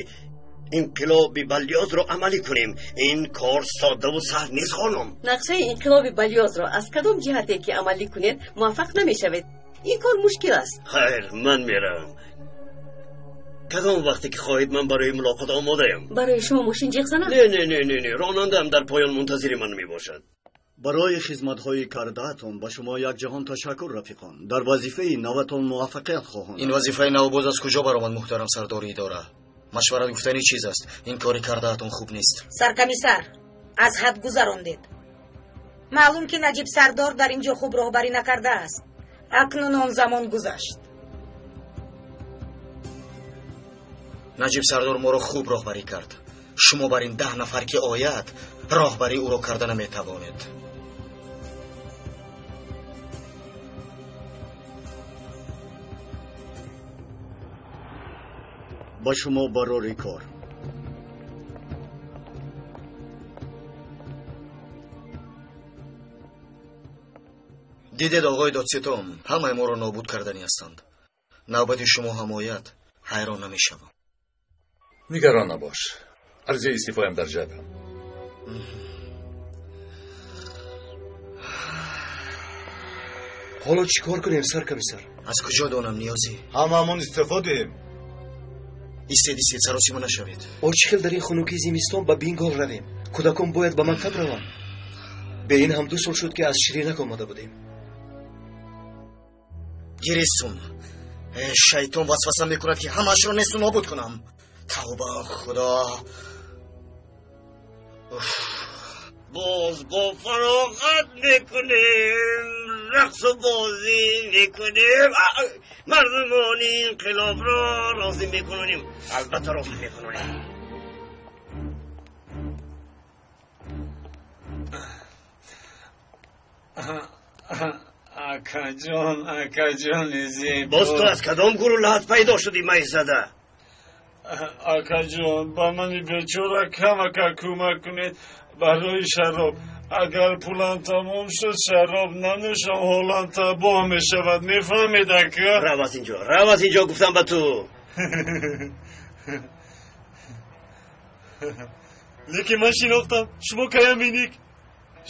инқилоби Балёзро амалӣ кунем. Ин кор соддаву саҳл нест, хонум. Нақшаи инқилоби Балёзро аз кадом ҷиҳате ки амалӣ кунед муваффақ намешавед. Ин кор мушкил аст. Хайр, ман меравам. Кадом вақте ки хоҳед ман барои мулоқот омодаям. Барои шумо мошин ҷиғ занам? Не, не, не, не, не, ронандаам дар поён мунтазири ман мебошад. Барои хизматҳои кардаатон ба шумо як ҷаҳон ташаккур, рафиқон. Дар вазифаи наватон муваффақият хоҳонам. Ин вазифаи нав боз аз куҷо баромад, муҳтарам сардори идора? Машварат гуфтани чиз аст. Ин кори кардаатон хуб нест. Саркомиссар, аз ҳад гузарондед. Маълум ки Наҷиб сардор дар ин ҷо хуб роҳбарӣ накардааст. Акнун он замон гузашт. Наҷиб сардор моро хуб роҳбарӣ кард. Шумо бар ин 10 нафар ки ояд, роҳбарии ӯро карда наметавонед. Ба шумо барори кор. Дидед, оғои додситон, ҳамаи моро нобуд кардани ҳастанд. Навбати шумо ҳам ояд, ҳайрон намешавам. Нигарон набош. Арзаи истифоям дар ҷайбам. Ҳоло чӣ кор кунем, саркомиссар? Аз куҷо донам, Ниёзӣ? Ҳамаамон истифо диҳем. Истед, истед, саросима нашавед. О, чӣ хел дар ин хунукии зимистон ба Бингол равем? Кӯдакон бояд ба мактаб раванд. Бе ин ҳам 2 сол шуд ки аз Ширинак омада будем. Гирисум. Шайтон васваса мекунад ки ҳамаашро несту нобуд кунам. Тавба, худо. Боз бо фароғат мекунем, рақсу бозӣ мекунем, мардумони инқилобро розӣ мекунонем. Албатта розӣ мекунонем. Акаҷон, акаҷони зебо. Боз ту аз кадом гурӯҳ лаҳат пайдо шудӣ, майзада? Акаҷон, ба мани бечора камака кӯмак кунед барои шароб. Агар пулам тамом шуд, шароб нанӯшам, ҳолам табоҳ мешавад. Мефаҳмед, ака? Рав аз инҷо, рав аз инҷо, гуфтам ба ту. Лекин ман шинохтам, шумо кая Миник.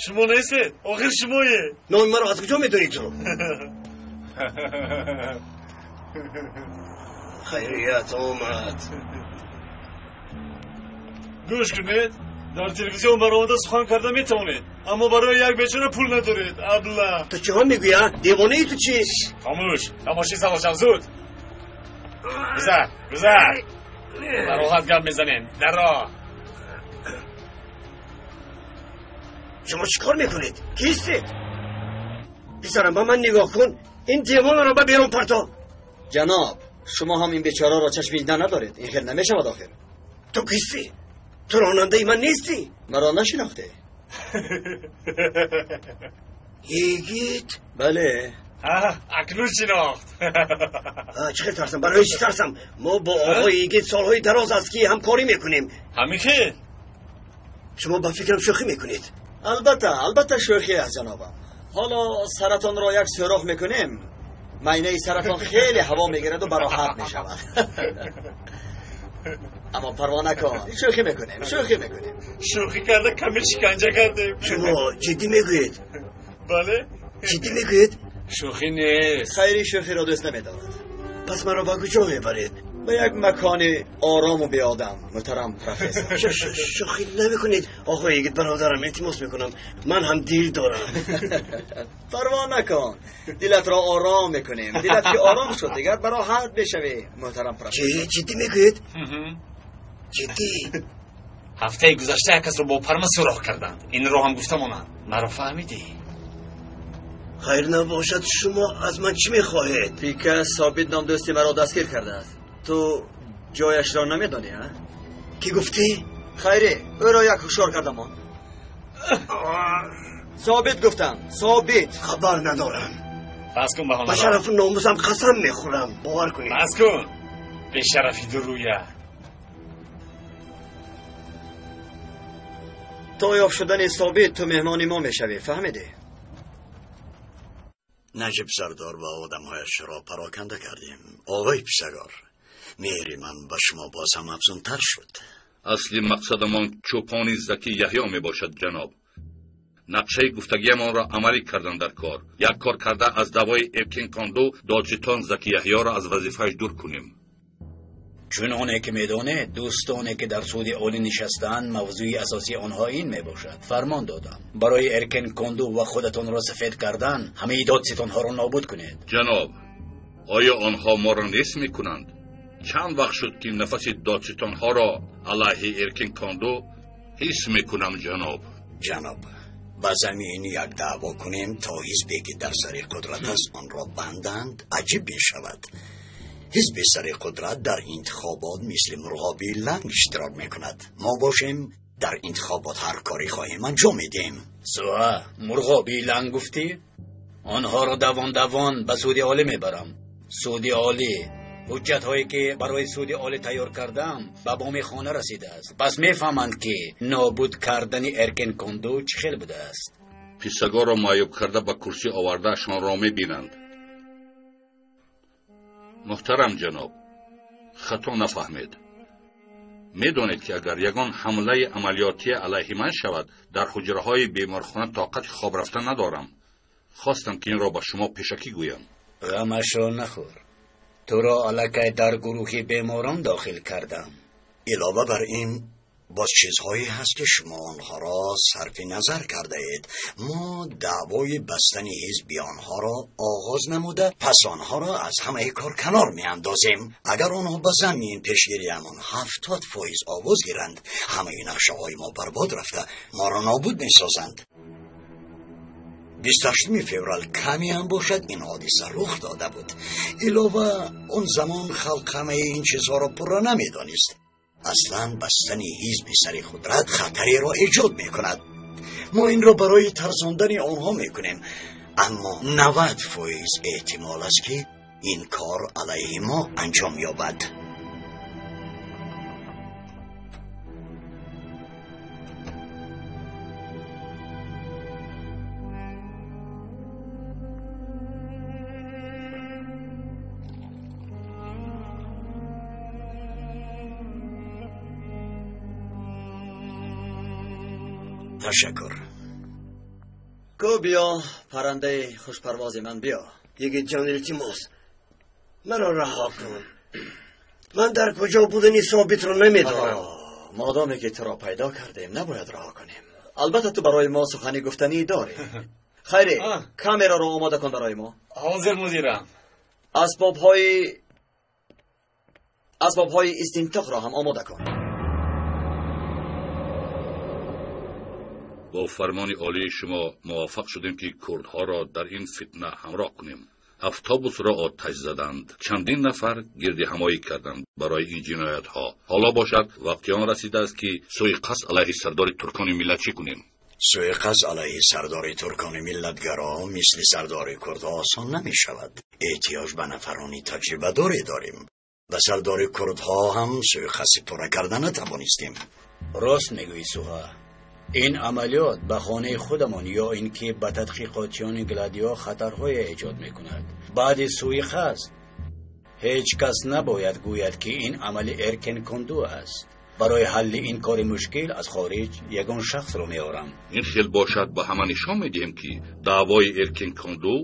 Шумо нестед, охир шумое. Номи маро аз куҷо медонӣ ту? Хайрият омад. Гӯш кунед, дар телевизион баромада сухан карда метавонед, аммо барои як бечора пул надоред. Абла. Ту чиҳо мегӯӣ, а? Девонаи ту чӣ? Хомӯш, тамоши савошам, зуд. Гузар, гузар. Бароҳат гап мезанем. Дарро. Шумо чӣ кор мекунед? Кистед? Писарам, ба ман нигоҳ кун. Ин девонаро ба берун парто. Ҷаноб, шумо ҳам ин бечораро чашми дида надоред. Ин хел намешавад охир. Ту кистӣ? Ту ронандаи ман нестӣ? Маро нашинохтӣ? Йигит? Бале. Акнун шинохт. Чӣ хел тарсам? Барои чӣ тарсам? Мо бо оғои Йигит солҳои дароз аст ки ҳамкорӣ мекунем. Ҳамин хел? Шумо ба фикрам шӯхӣ мекунед. Албатта, албатта шӯхӣ аст, ҷанобам. Ҳоло саратонро як сӯрох мекунем. Майнаи саратон хеле ҳаво мегираду бароҳат мешавад. Аммо парво накун, шӯхӣ мекунем, шӯхӣ мекунем. Шӯхӣ карда каме шиканҷа кардем. Шумо ҷиддӣ мегӯед? Бале. Ҷиддӣ мегӯед? Шӯхӣ нест. Хайри шӯхиро дӯст намедорад. Пас маро ба куҷо мебаред? Ба як макони орому беодам, муҳтарам профессор. Шӯхӣ намекунед, оғои Йигит, бародарам, илтимос мекунам. Ман ҳам дил дорам. Парво накун, дилатро ором мекунем. Дилат ки ором шуд, дигар бароҳат мешавӣ, муҳтарам профессор. Чӣ? Ҷиддӣ мегӯед? Ҷиддӣ? Ҳафтаи гузашта як касро бо парма сӯрох карданд. Инро ҳам гуфта монанд. Маро фаҳмидӣ? Хайр набошад, шумо аз ман чӣ мехоҳед? Пика Собит ном дӯсти маро дастгир кардааст. Ту ҷояшро намедонӣ, а? Кӣ гуфтӣ? Хайре, ӯро як ҳушёр кардамон. Собит гуфтам, Собит. Хабар надорам. Бас кун баҳонаро. Ба шарафу номусам қасам мехӯрам, бовар кунед. Бас кун. Бешарафи дурӯя. То ёфт шудани Собит ту меҳмони мо мешавӣ, фаҳмидӣ? Наҷиб сардор ва одамҳояшро пароканда кардем. Оғои писагор, меҳри ман ба шумо боз ҳам афзунтар шуд. Асли мақсадамон чӯпони Заки Яҳё мебошад, ҷаноб. Нақшаи гуфтагиамонро амалӣ кардан дар кор. Як кор карда аз даъвои Эркин Конду додситон Заки Яҳёро аз вазифааш дур кунем. Чуноне ки медонед, дӯстоне ки дар суди олӣ нишастаанд, мавзӯи асосии онҳо ин мебошад. Фармон додам барои Эркин Конду ва худатонро сафед кардан ҳамаи додситонҳоро нобуд кунед. Ҷаноб, оё онҳо моро нест мекунанд? Чанд вақт шуд ки нафаси додситонҳоро алайҳи Эркин Конду ҳис мекунам, ҷаноб. Ҷаноб, ба замин як даъво кунем то ҳизбе ки дар сари қудрат аст онро банданд, аҷиб мешавад. Ҳизби сари қудрат дар интихобот мисли мурғоби ланг иштирок мекунад. Мо бошем дар интихобот ҳар коре хоҳем анҷом медиҳем. Суа, мурғоби ланг гуфтӣ? Онҳоро давон давон ба суди олӣ мебарам. Суди олӣ ҳуҷҷатҳое ки барои суди олӣ тайёр кардам ба боми хона расидааст. Пас мефаҳманд ки нобуд кардани Эркин Конду чӣ хел будааст. Писагорро маъюб карда ба курсӣ овардаашонро мебинанд. Муҳтарам ҷаноб, хато нафаҳмед. Медонед ки агар ягон ҳамлаи амалиётӣ алайҳи ман шавад, дар ҳуҷраҳои беморхона тоқати хоб рафта надорам. Хостам ки инро ба шумо пешакӣ гӯям. Ғамашро нахӯр. Туро аллакай дар гурӯҳи беморон дохил кардам. Илова бар ин боз чизҳое ҳаст ки шумо онҳоро сарфи назар кардаед. Мо даъвои бастани ҳизби онҳоро оғоз намуда, пас онҳоро аз ҳамаи кор канор меандозем. Агар онҳо ба замин пешгириамон 70% овоз гиранд, ҳамаи нақшаҳои мо барбод рафта, моро нобуд месозанд. 28 феврал каме ҳам бошад ин ҳодиса рух дода буд. Илова он замон халқ ҳамаи ин чизҳоро пурра намедонист. Аслан бастани ҳизби сари қудрат хатареро эҷод мекунад. Мо инро барои тарсондани онҳо мекунем, аммо 90% эҳтимол аст ки ин кор алайҳи мо анҷом ёбад. Ташаккур. Ку биё, паррандаи хушпарвози ман, биё. Йигитҷон, илтимос, маро раҳо кун. Ман дар куҷо будани Собитро намедонам. Модоме ки туро пайдо кардем, набояд раҳо кунем. Албатта ту барои мо сухани гуфтанӣ дорӣ. Хайре, камераро омода кун барои мо. Ҳозир, мудирам. Асбобҳои истинтоқро ҳам омода кун. Бо фармони олии шумо муваффақ шудем ки курдҳоро дар ин фитна ҳамроҳ кунем. Автобусро оташ заданд. Чандин нафар гирдиҳамоӣ карданд барои ин ҷиноятҳо. Ҳоло бошад вақти он расидааст ки суиқасд алайҳи сардори туркони миллат чӣ кунем? Суиқасд алайҳи сардори туркони миллатгаро мисли сардори курдҳо осон намешавад. Эҳтиёҷ ба нафарони таҷрибадоре дорем. Ба сардори курдҳо ҳам суиқасди пурра карда натавонистем. Рост мегӯӣ, Суҳа. Ин амалиёт ба хонаи худамон ё ин ки ба тадқиқотчиёни гладио хатарҳое эҷод мекунад. Баъди суиқасд ҳеҷ кас набояд гӯяд ки ин амали Эркин Конду аст. Барои ҳалли ин кори мушкил аз хориҷ ягон шахсро меорам. Ин хел бошад ба ҳама нишон медиҳем ки даъвои Эркин Конду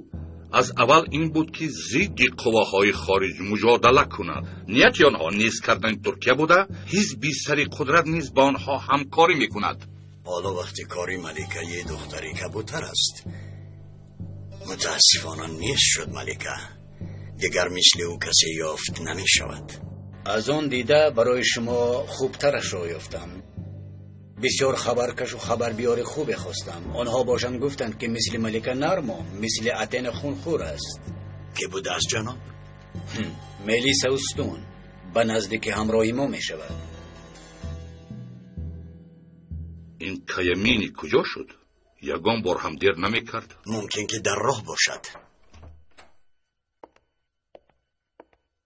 аз аввал ин буд ки зидди қувваҳои хориҷ муҷодала кунад. Нияти онҳо низ кардани Туркия буда, ҳизби сари қудрат низ ба онҳо ҳамкорӣ мекунад. Ҳоло вақти кори маликаи духтари кабутар аст. Мутаассифона нест шуд малика. Дигар мисли ӯ касе ёфт намешавад. Аз он дида барои шумо хубтарашро ёфтам. Бисёр хабаркашу хабарбиёри хубе хостам. Онҳо бошанд гуфтанд ки мисли малика нарму мисли Атена хунхӯр аст. Ки будааст, ҷаноб? Мелиса Устун ба наздики ҳамроҳи мо мешавад. Ин Каямини куҷо шуд? Ягон бор ҳам дер намекард. Мумкин ки дар роҳ бошад.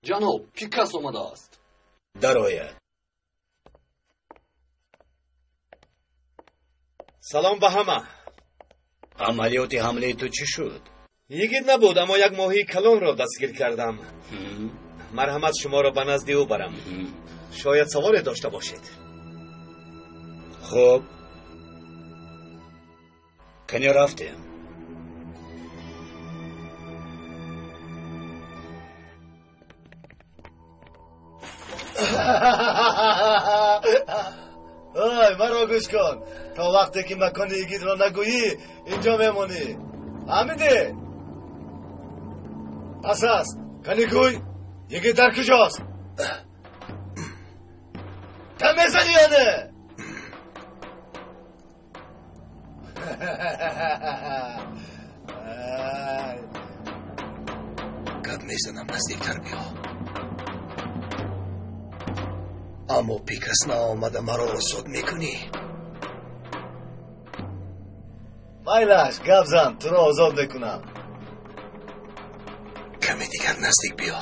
Ҷаноб, ки кас омадааст? Дарояд. Салом ба ҳама. Амалиёти ҳамлаи ту чӣ шуд? Йигит набуд, аммо як моҳии калонро дастгир кардам. Марҳамат, шуморо ба назди ӯ барам. Шояд саволе дошта бошед. Хуб, кане рафтем. Ой, маро гӯш кун. То вақте ки макони йигитро нагӯӣ, инҷо мемонӣ. Фаҳмидӣ? Пас аст. Кани гӯй, йигит дар куҷост? Кам мезанӣ ё не? Гап мезанам, наздиктар биё. Аммо пикас наомада маро озод мекунӣ? Майлаш, гап зан, туро озод мекунам. Каме дигар наздик биё.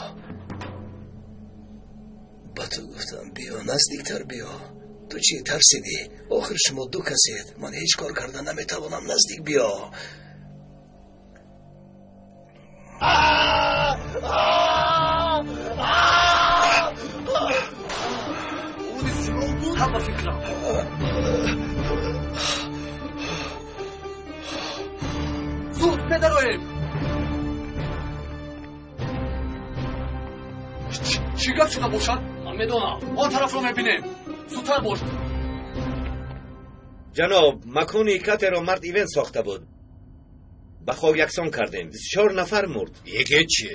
Ба ту гуфтам, биё, наздиктар биё. Ту чӣ тарсидӣ? Охир шумо ду касед. Ман ҳеҷ кор карда наметавонам. Наздик биё. Ҳама фикрам. Зуд медароем. Чӣ гап шуда бошад? Ман медонам. Он тарафро мебинем. Зудтар бош. Ҷаноб, макони катерро мард Ивен сохта буд. Ба хок яксон кардем. 24 нафар мурд. Йигит чӣ?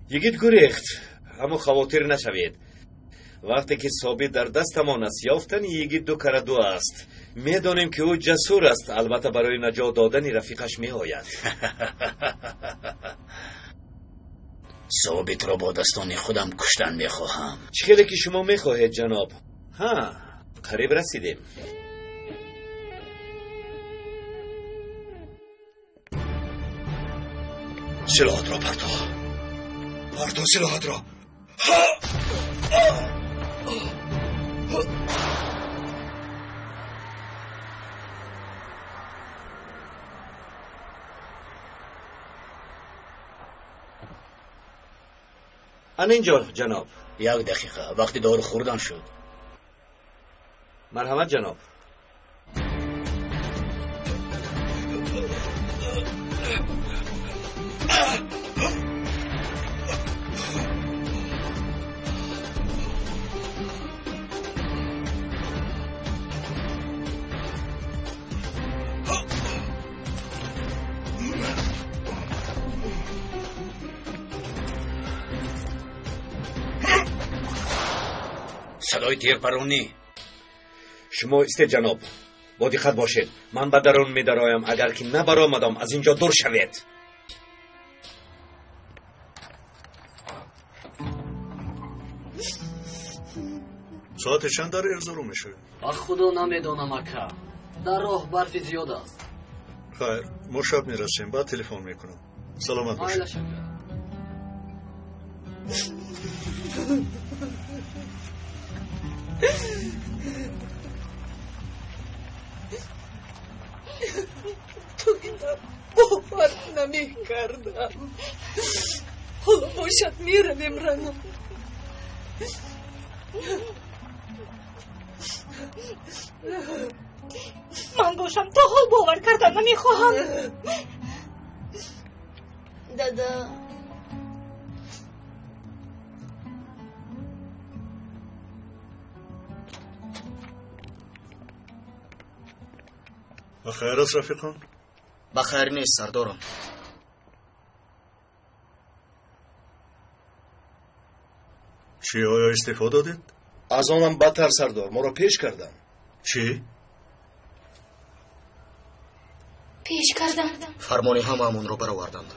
Йигит гурехт, аммо хавотир нашавед. Вақте ки Собит дар дастамон аст, ёфтани йигит ду кара ду аст. Медонем, ки ӯ ҷасур аст, албатта барои наҷот додани рафиқаш меояд. Собитро бо дастони худам куштан мехоҳам. Чӣ хеле ки шумо мехоҳед, ҷаноб. Ҳа, қариб расидем. Силоҳатро парто. Парто силоҳатро. Ана инҷо, ҷаноб. Як дақиқа, вақти дору хӯрдан шуд. Марҳамат, ҷаноб. Садои тирпаронӣ. Шумо истед, ҷаноб, бо диққат бошед. Ман ба дарун медароям. Агар ки набаромадам, аз ин ҷо дур шавед. Соати чанд дар Эрзурум мешавем? Ба худо намедонам, ака. Дар роҳ барфи зиёд аст. Хайр, мо шаб мерасем, баъд телефон мекунам. Саломат бошед. Майлаш, ака. То инро бовар намекардам. Ҳоло бошад меравем, Рано. Ман бошам то ҳол бовар кардан намехоҳам. Дада, Ба хайр аст, рафиқон? Ба хайр нест, сардорам. Чӣ, оё истифо додед? Аз онам бадтар, сардор, моро пеш карданд. Чӣ? Пеш карданд. Фармони ҳамаамонро бароварданд.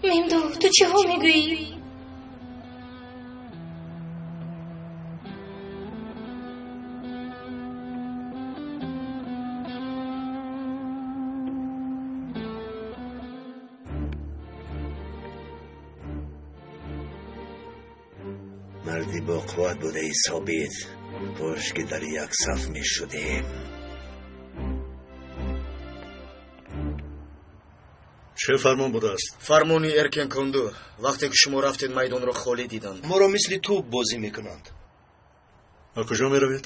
Мемду, ту чиҳо мегӯӣ? Марди бо қувват будаи, Собит. Кош ки дар як саф мешудем. Чӣ фармон будааст? Фармони Эркен Конду. Вақте ки шумо рафтед, майдонро холӣ диданд. Моро мисли тӯб бозӣ мекунанд. Ба куҷо меравед?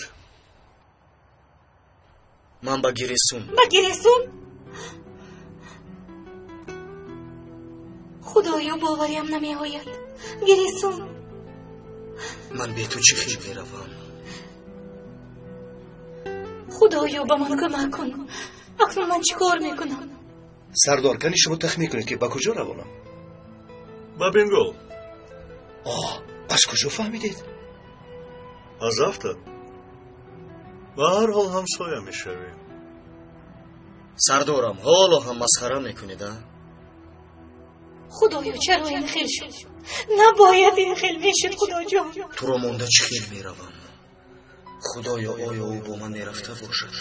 Ман ба Гиресун. Ба Гиресун? Худоё, бовариам намеояд. Гиресун. Ман бе ту чӣ хел меравам? Худоё, ба ман кӯмак кун. Акнун ман чӣ кор мекунам? Сардор, кани шумо тахмин кунед, ки ба куҷо равонам? Ба Бенгол. Оҳ, аз куҷо фаҳмидед? Аз афтад. Ба ҳар ҳол ҳамсоя мешавем. Сардорам, ҳоло ҳам масхара мекунед, а? Худоё, чаро ин хел шуд? Набояд ин хел мешуд, Худоҷон. Туро монда чӣ хел меравам? Худоё, оё ӯ бо ман мерафта бошад?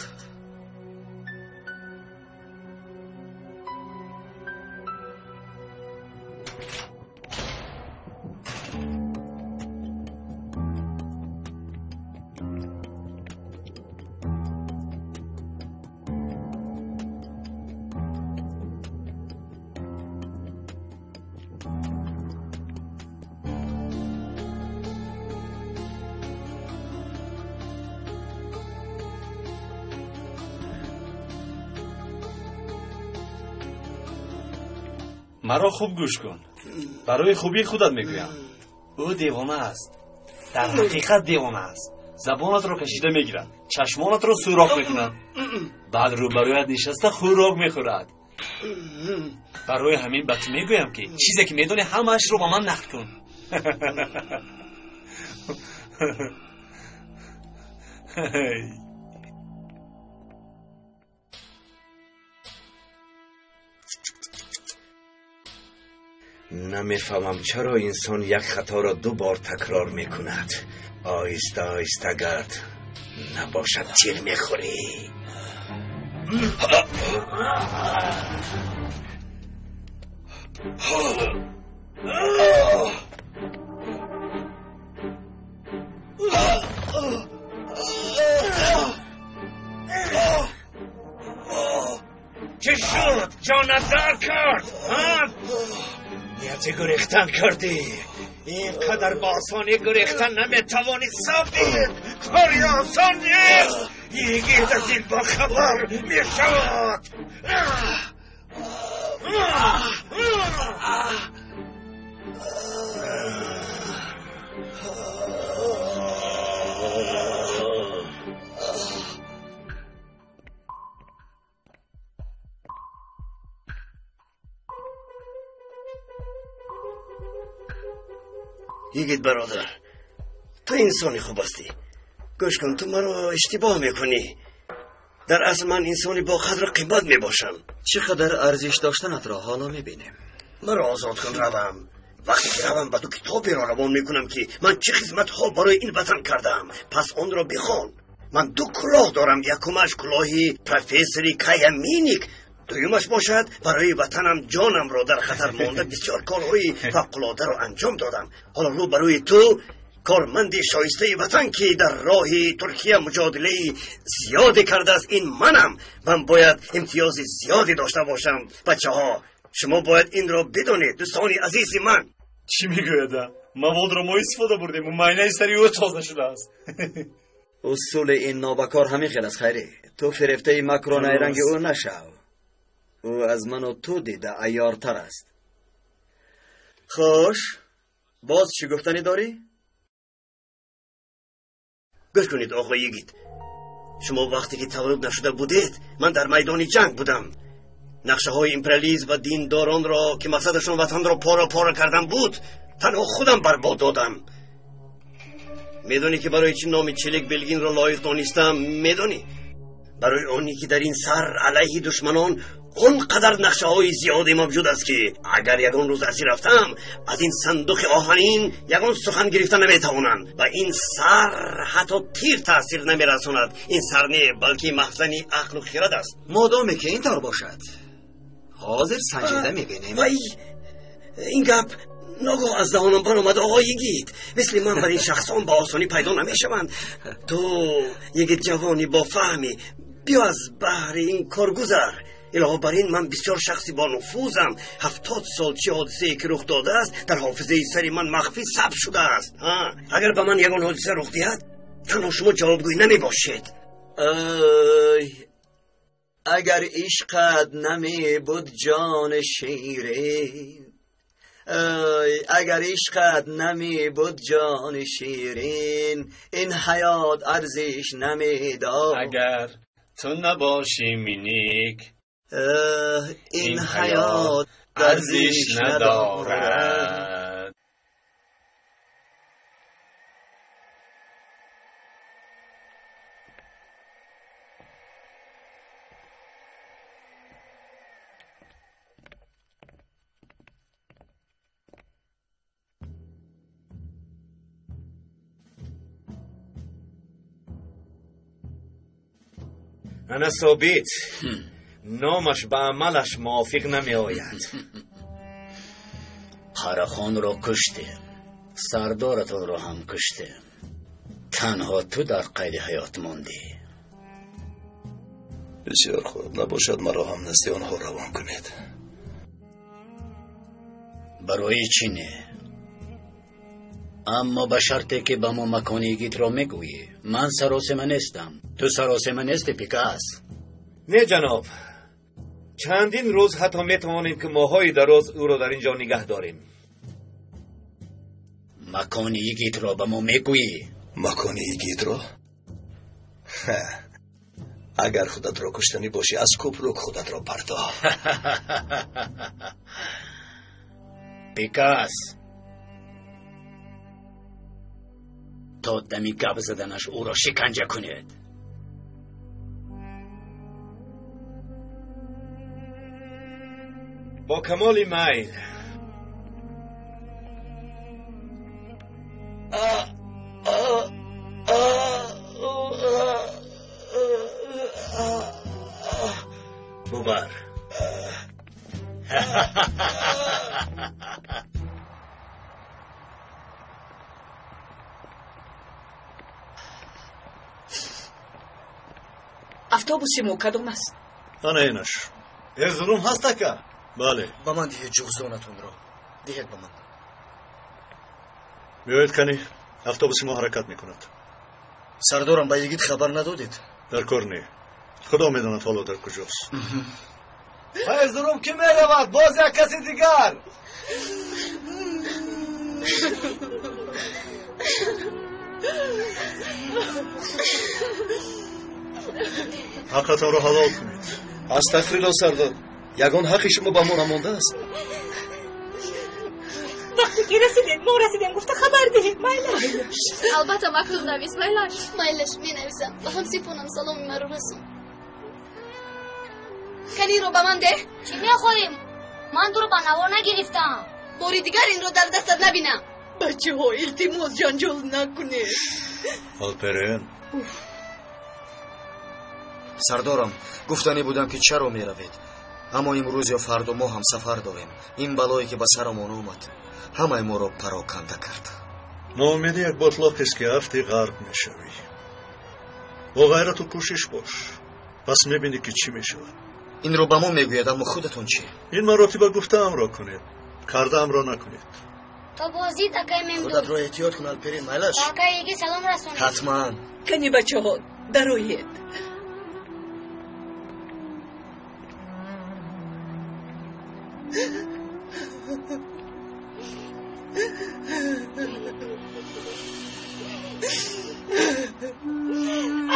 Маро хуб гӯш кун. Барои хубии худат мегӯям. Ӯ девона аст. Дар ҳақиқат девона аст. Забонатро кашида мегирад, чашмонатро сӯрох мекунад, баъд рӯбарӯят нишаста хӯрок мехӯрад. Барои ҳамин ба ту мегӯям, ки чизе ки медонӣ, ҳамаашро ба ман нақл кун. Намефаҳмам, чаро инсон як хаторо ду бор такрор мекунад. Оҳиста оҳиста гард, набошад тир мехӯрӣ. Чӣ шуд? Ҷонат дар кард? Нияти гурехтан кардӣ? Ин қадар ба осонӣ гурехтан наметавонӣ, Собит. Кори осон нест. Йигит аз ин бохабар мешавад. Йигит бародар, ту инсони хуб ҳастӣ. Гӯш кун, ту маро иштибоҳ мекунӣ. Дар асл ман инсони бо қадру қимат мебошам. Чӣ қадар арзиш доштанатро ҳоло мебинем. Маро озод кун, равам. Вақте ки равам, ба ту китоберо равон мекунам, ки ман чӣ хизматҳо барои ин ватан кардаам. Пас онро бихон. Ман ду кулоҳ дорам. Якумаш кулоҳи профессори Кая Миник, дуюмаш бошад барои ватанам ҷонамро дар хатар монда бисёр корҳои фавқулодаро анҷом додам. Ҳоло рӯ барои ту корманди шоистаи ватан, ки дар роҳи Туркия муҷодилаи зиёде кардааст, ин манам. Ман бояд имтиёзи зиёде дошта бошам. Бачаҳо, шумо бояд инро бидонед, дӯстони азизи ман. Чӣ мегӯяд? Маводро мо истифода бурдем ва майнаи сари ӯ тоза шудааст. Усули ин нобакор ҳамин хел аст, Хайрӣ. Ту фирефтаи макру найранги ӯ нашав. Ӯ аз ману ту дида айёртар аст. Хуш, боз чӣ гуфтанӣ дорӣ? Гӯш кунед, оғои Йигит. Шумо вақте ки таваллуд нашуда будед, ман дар майдони ҷанг будам. Нақшаҳои империализм ва диндоронро, ки мақсадашон ватанро пора пора кардан буд, танҳо худам барбод додам. Медонӣ, ки барои чӣ номи Челик Белгинро лоиқ донистам? Медонӣ? Барои оне ки дар ин сар алайҳи душманон он қадар нақшаҳои зиёде мавҷуд аст, ки агар ягон рӯз асир рафтам, аз ин сандуқи оҳанин ягон сухан гирифта наметавонанд ва ин сар ҳатто тир таъсир намерасонад. Ин сар не, балки маҳзани ақлу хирад аст. Модоме ки ин тавр бошад, ҳозир санҷида мебинем. Вай, ин гап ногоҳ аз даҳонам баромад, оғои Йигит. Мисли ман бар ин шахсон ба осонӣ пайдо намешаванд. Ту йигит ҷавони бофаҳмӣ, биё аз баҳри ин кор гузар. Илова бар ин ман бисёр шахси бонуфузам. 70 сол чӣ ҳодисае ки рух додааст дар ҳофизаи сари ман махфӣ сабт шудааст. Агар ба ман ягон ҳодиса рух диҳад, танҳо шумо ҷавобгӯй намебошед. Ай, агар ишқат намебуд ҷони ширин, ай, агар ишқат намебуд ҷони ширин, ин ҳаёт арзиш намедод. Агар ту набошӣ миник, ин ҳаёт арзиш надорад. Ана Собит, номаш ба амалаш мувофиқ намеояд. Қарахонро куштем, сардоратонро ҳам куштем. Танҳо ту дар қайди ҳаёт мондӣ. Бисёр хуб, набошад маро ҳам назди онҳо равон кунед. Барои чӣ не? Аммо ба шарте ки ба мо макони йигитро мегӯӣ. Ман саросема нестам. Ту саросема нестӣ, Пикас? Не ҷаноб, чандин рӯз ҳатто метавонем ки моҳҳои дароз ӯро дар ин ҷо нигаҳ дорем. Макони йигитро ба мо мегӯӣ? Макони йигитро? Агар худатро куштанӣ бошӣ, аз кӯпрук худатро партоҳ. Пикас, то дами гап заданаш ӯро шиканҷа кунед. Бо камоли майл. Бубар. Автобуси мо кадом аст? Ана инаш. Эрзурум ҳаст ака? Бале. Ба ман диҳед ҷуғздонатонро. Диҳед ба ман. Биёед кани, автобуси мо ҳаракат мекунад. Сардорам, ба йигит хабар надодед? Дар кор не. Худо медонад ҳоло дар куҷост. Ба Эрзурум кӣ меравад? Боз як каси дигар. Ҳаққатонро ҳалол кунед. Астағфирулло сардор, ягон ҳаққи шумо ба мо намондааст? Вақте ки расидем, мо расидем гуфта хабар диҳед, майлаш. Албатта мактуб навис, майлаш. Майлаш, менависам. Ба ҳамсифонам саломи маро расон. Каниро ба ман деҳ. Чӣ мехоҳӣ? Ман туро ба навор нагирифтам. Бори дигар инро дар дастат набинам. Бачаҳо, илтимос ҷанҷол накунед. Алперен. Сардорам, гуфтанӣ будам ки чаро меравед, аммо имрӯз ё фардо мо ҳам сафар дорем. Ин балое ки ба сарамон омад ҳамаи моро пароканда кард. Ноумедӣ як ботлоқест ки афти ғарқ мешавӣ. Бо ғайрату кӯшиш бош, пас мебинӣ ки чӣ мешавад. Инро ба мо мегӯяд, аммо худатон чӣ? Ин маротиба гуфтаамро кунед, кардаамро накунед. То боздид акай Мемдуд. Худатро эҳтиёт кун, Алперин, майлаш. Ба акай йигит салом расонед. Ҳатман. Кани бачаҳо, дароед.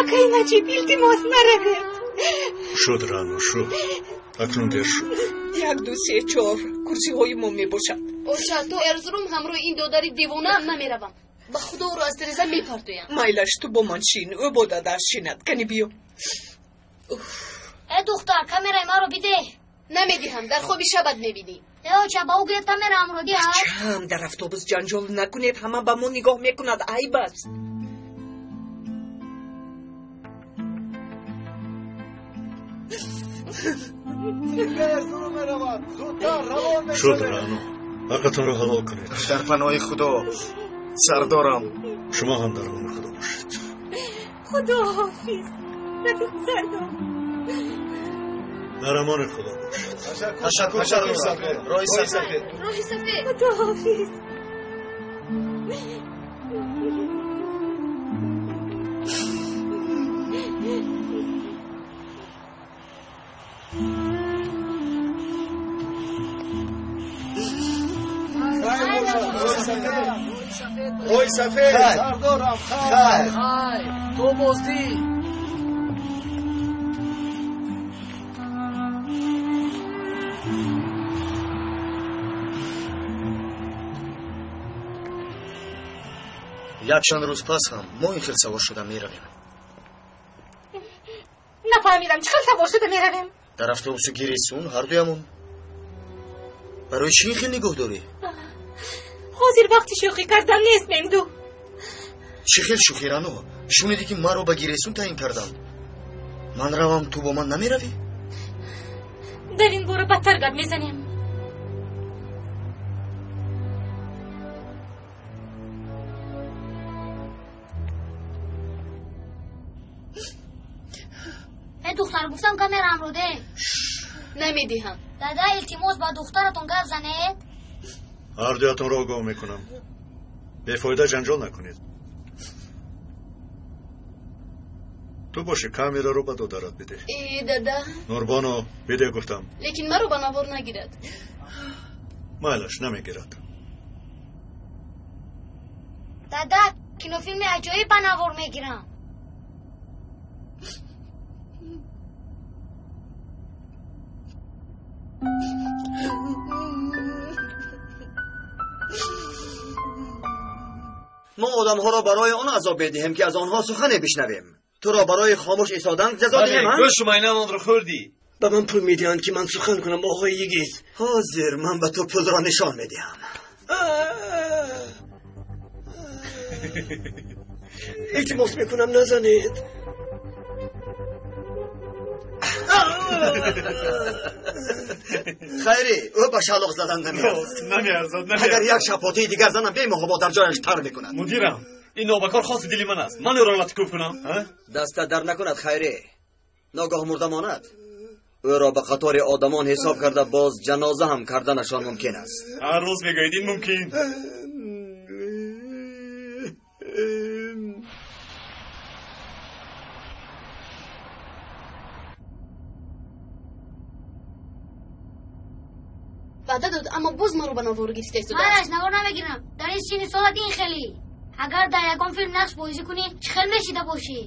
Акай Наҷиб, илтимос наравед. Шуд, Рано, шуд. Акнун дер шуд. 1, 2, 3, 4 курсиҳои мо мебошад. Оча, то Эрзурум ҳамроҳи ин додари девонаам намеравам. Ба худо ӯро аз тиреза мепартоям. Майлаш, ту бо ман шин, ӯ бо дадаш шинад. Кани биё. Э духтар, камераи маро бидеҳ. Намедиҳам, дар хоби шабат мебинӣ. Э оча, ба ӯ гӯед камераамро диҳад. Бачаам, дар автобус ҷанҷол накунед, ҳама ба мо нигоҳ мекунад, айб аст. Шуд, Рано, ҳаққатонро ҳалол кунед. Дар паноҳи Худо, сардорам. Шумо ҳам дар амони Худо бошед. Худо ҳофиз, рафиқ сардор. Дар амони Худо бош. Ташаккур, сардорам. Роҳи сафед. Роҳи сафед. Худоҳофиз. Роҳи сафед. Сардорам, хайр. Хайр. То боздид. Якчанд рӯз пас ҳам мо ин хел савор шуда меравем. Нафаҳмидам, чӣ хел савор шуда меравем? Дар автобуси Гиресун ҳардуямон. Барои чӣ ин хел нигоҳ дорӣ? Ҳозир вақти шӯхӣ кардан нест, Мемду. Чӣ хел шӯхӣ, Рано? Шунидӣ ки маро ба Гиресун таъин карданд? Ман равам, ту бо ман намеравӣ? Дар ин бора бадтар гап мезанем. Э, духтар, гуфтам камераамро деҳ. Намедиҳам. Дада, илтимос, ба духтаратон гап занед. Ҳардуятонро огоҳ мекунам, бефоида ҷанҷол накунед. Ту боши, камераро ба додарат бидеҳ. Э, дада. Нурбоно, бидеҳ гуфтам. Лекин маро ба навор нагирад. Майлаш, намегирад. Дада, кинофилми аҷоиб ба навор мегирам. Мо одамҳоро барои он азоб медиҳем, ки аз онҳо сухане бишнавем. Туро барои хомӯш истодан ҷазо диҳем, ҳа? Гӯшу майнамонро хӯрдӣ. Ба ман пул медиҳанд, ки ман сухан кунам, оғои йигит. Ҳозир ман ба ту пулро нишон медиҳам. Илтимос мекунам, назанед. Хайрӣ, ӯ ба шалоқ задан намеарзад. Намеарзад. Агар як шапотаи дигар занам, бемуҳобо дар ҷояш тар мекунад. Мудирам, ин нобакор хоси дили ман аст. Ман ӯро латикӯб кунам. Дастат дар накунад, Хайрӣ. Ногоҳ мурда монад. Ӯро ба қатори одамон ҳисоб карда боз ҷаноза ҳам карданашон мумкин аст. Ҳар рӯз мегӯед ин мумкин. Ваъда дод, аммо боз маро ба навор гирифта истодааст. Майлаш, навор намегирам. Дар ин синни солат ин хелӣ. Агар дар ягон филм нақш бозӣ кунӣ, чӣ хел мешида бошӣ?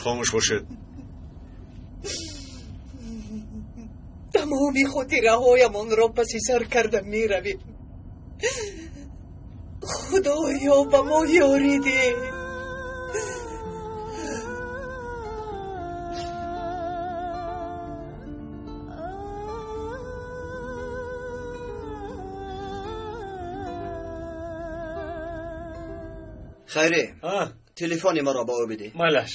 Хомӯш бошед. Тамоми хотираҳоямонро паси сар карда меравем. Худоё, ба мо ёрӣ деҳ. Хайрӣ, телефони маро ба ӯ бидеҳ. Майлаш.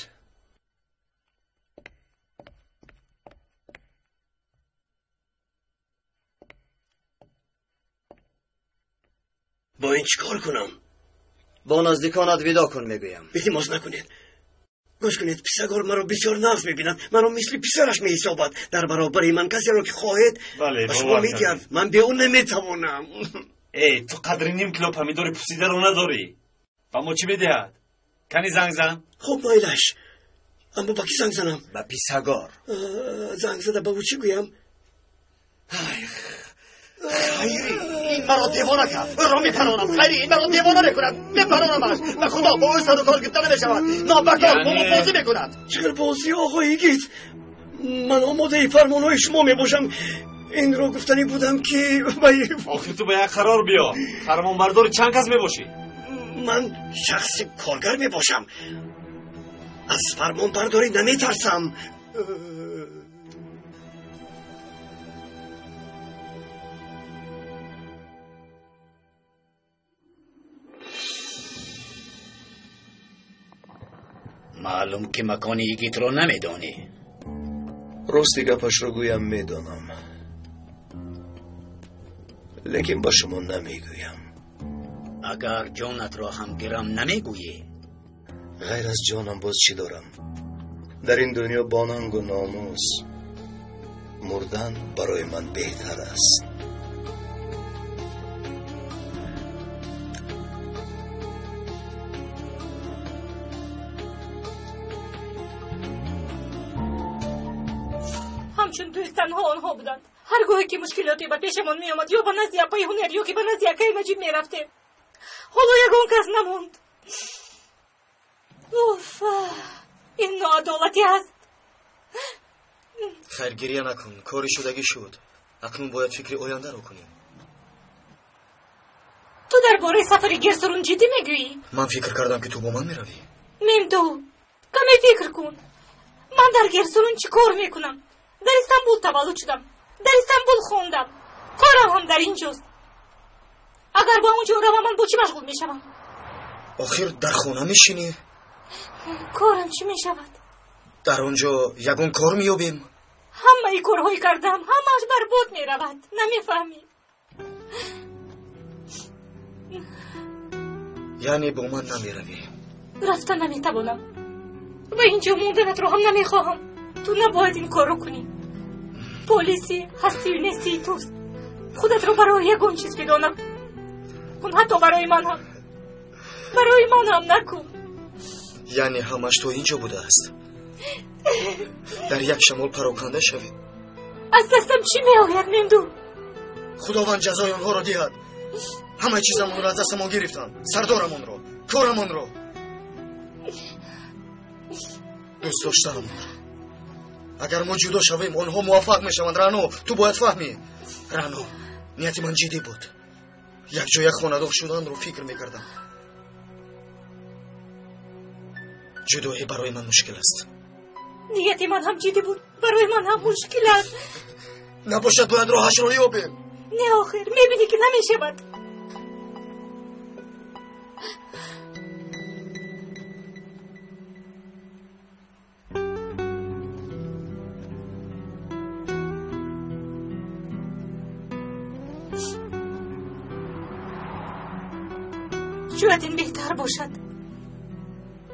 Бо ин чӣ кор кунам? Бо наздиконат видо кун, мегӯям. Илтимос накунед. Гӯш кунед, писагор маро бисёр нағз мебинад. Маро мисли писараш меҳисобад. Дар баробари ман касеро ки хоҳед ба шумо медиҳад. Ман бе ӯ наметавонам. Эй, ту қадри ним кило помидори пусидаро надорӣ. Ба мо чӣ медиҳад? Кани занг зан. Хуб, майлаш. Аммо ба кӣ занг занам? Ба писагор. Занг зада ба ӯ чӣ гӯям? Хайрӣ, ин маро девона кард. Ӯро мепаронам. Хайрӣ, ин маро девона мекунад. Мепаронамаш. Ба Худо, бо ӯ сару кор гирифта намешавад. Нобакор бо мо бозӣ мекунад. Чӣ хел бозӣ, оғои йигит? Ман омодаи фармонҳои шумо мебошам. Инро гуфтанӣ будам, ки охир ту ба як қарор биё. Фармонбардори чанд кас мебошӣ? Ман шахси коргар мебошам. Аз фармонбардорӣ наметарсам. Маълум ки макони йигитро намедонӣ. Рости гапашро гӯям, медонам, лекин ба шумо намегӯям. Агар ҷонатро ҳам гирам, намегӯӣ? Ғайр аз ҷонам боз чӣ дорам дар ин дунё бо нангу номус? Мурдан барои ман беҳтар аст. Ҳамчун дӯст танҳо онҳо буданд. Ҳар гоҳе ки мушкилоте ба пешамон меомад, ё ба назди апаи Ҳунер, ё ки ба назди акаи Наҷиб мерафтем. Ҳоло ягон кас намонд. Уф, ин ноадолатӣ аст. Хайр, гирья накун, кори шудагӣ шуд. Акнун бояд фикри ояндаро кунем. Ту дар бораи сафари Герсурун ҷиддӣ мегӯӣ? Ман фикр кардам, ки ту бо ман меравӣ. Мемду, каме фикр кун. Ман дар Герсурун чӣ кор мекунам? Дар Истанбул таваллуд шудам, дар Истанбул хондам, корам ҳам дар ин ҷост. Агар ба он ҷо равам, ман бо чӣ машғул мешавам? Охир дар хона мешинӣ. Корам чӣ мешавад? Дар он ҷо ягон кор меёбем. Ҳамаи корҳои кардам, ҳамааш барбод меравад. Намефаҳмӣ? Яъне бо ман намеравӣ? Рафта наметавонам. Ва ин ҷо монданатро ҳам намехоҳам. Ту набояд ин корро кунӣ. Полиси ҳастию нестии туст. Худатро барои ягон чиз фидо накун, ҳатто барои ман ҳам. Барои ман ҳам накун. Яъне ҳамаш то ин ҷо будааст? Дар як шамол пароканда шавед. Аз дастам чӣ меояд, Мемду? Худованд ҷазои онҳоро диҳад. Ҳамаи чизамонро аз дастамон гирифтанд. Сардорамонро, корамонро, дӯст доштанамонро. Агар мо ҷудо шавем, онҳо муваффақ мешаванд. Рано, ту бояд фаҳмӣ. Рано, нияти ман ҷиддӣ буд. Якҷоя хонадор шуданро фикр мекардам. Ҷудоӣ барои ман мушкил аст. Нияти ман ҳам ҷиддӣ буд, барои ман ҳам мушкил аст. Набошад, бояд роҳашро ёбем. Не, охир мебинӣ, ки намешавад. Шояд ин беҳтар бошад.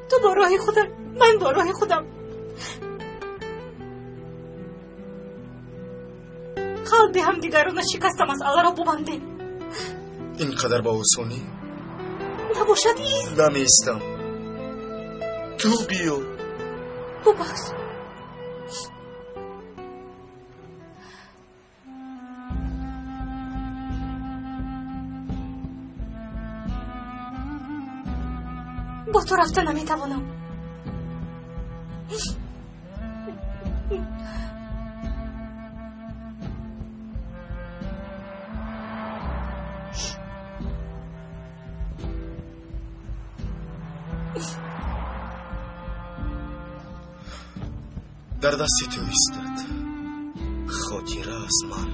Ту бо роҳи худат, ман бо роҳи худам. Қалби ҳамдигарро нашикаста масъаларо бубандем. Ин қадар ба осонӣ? Набошад, ист. Намеистам. Ту биё. Бубахш. Бо ту рафта наметавонам. Дар дасти ту истад хотира аз ман.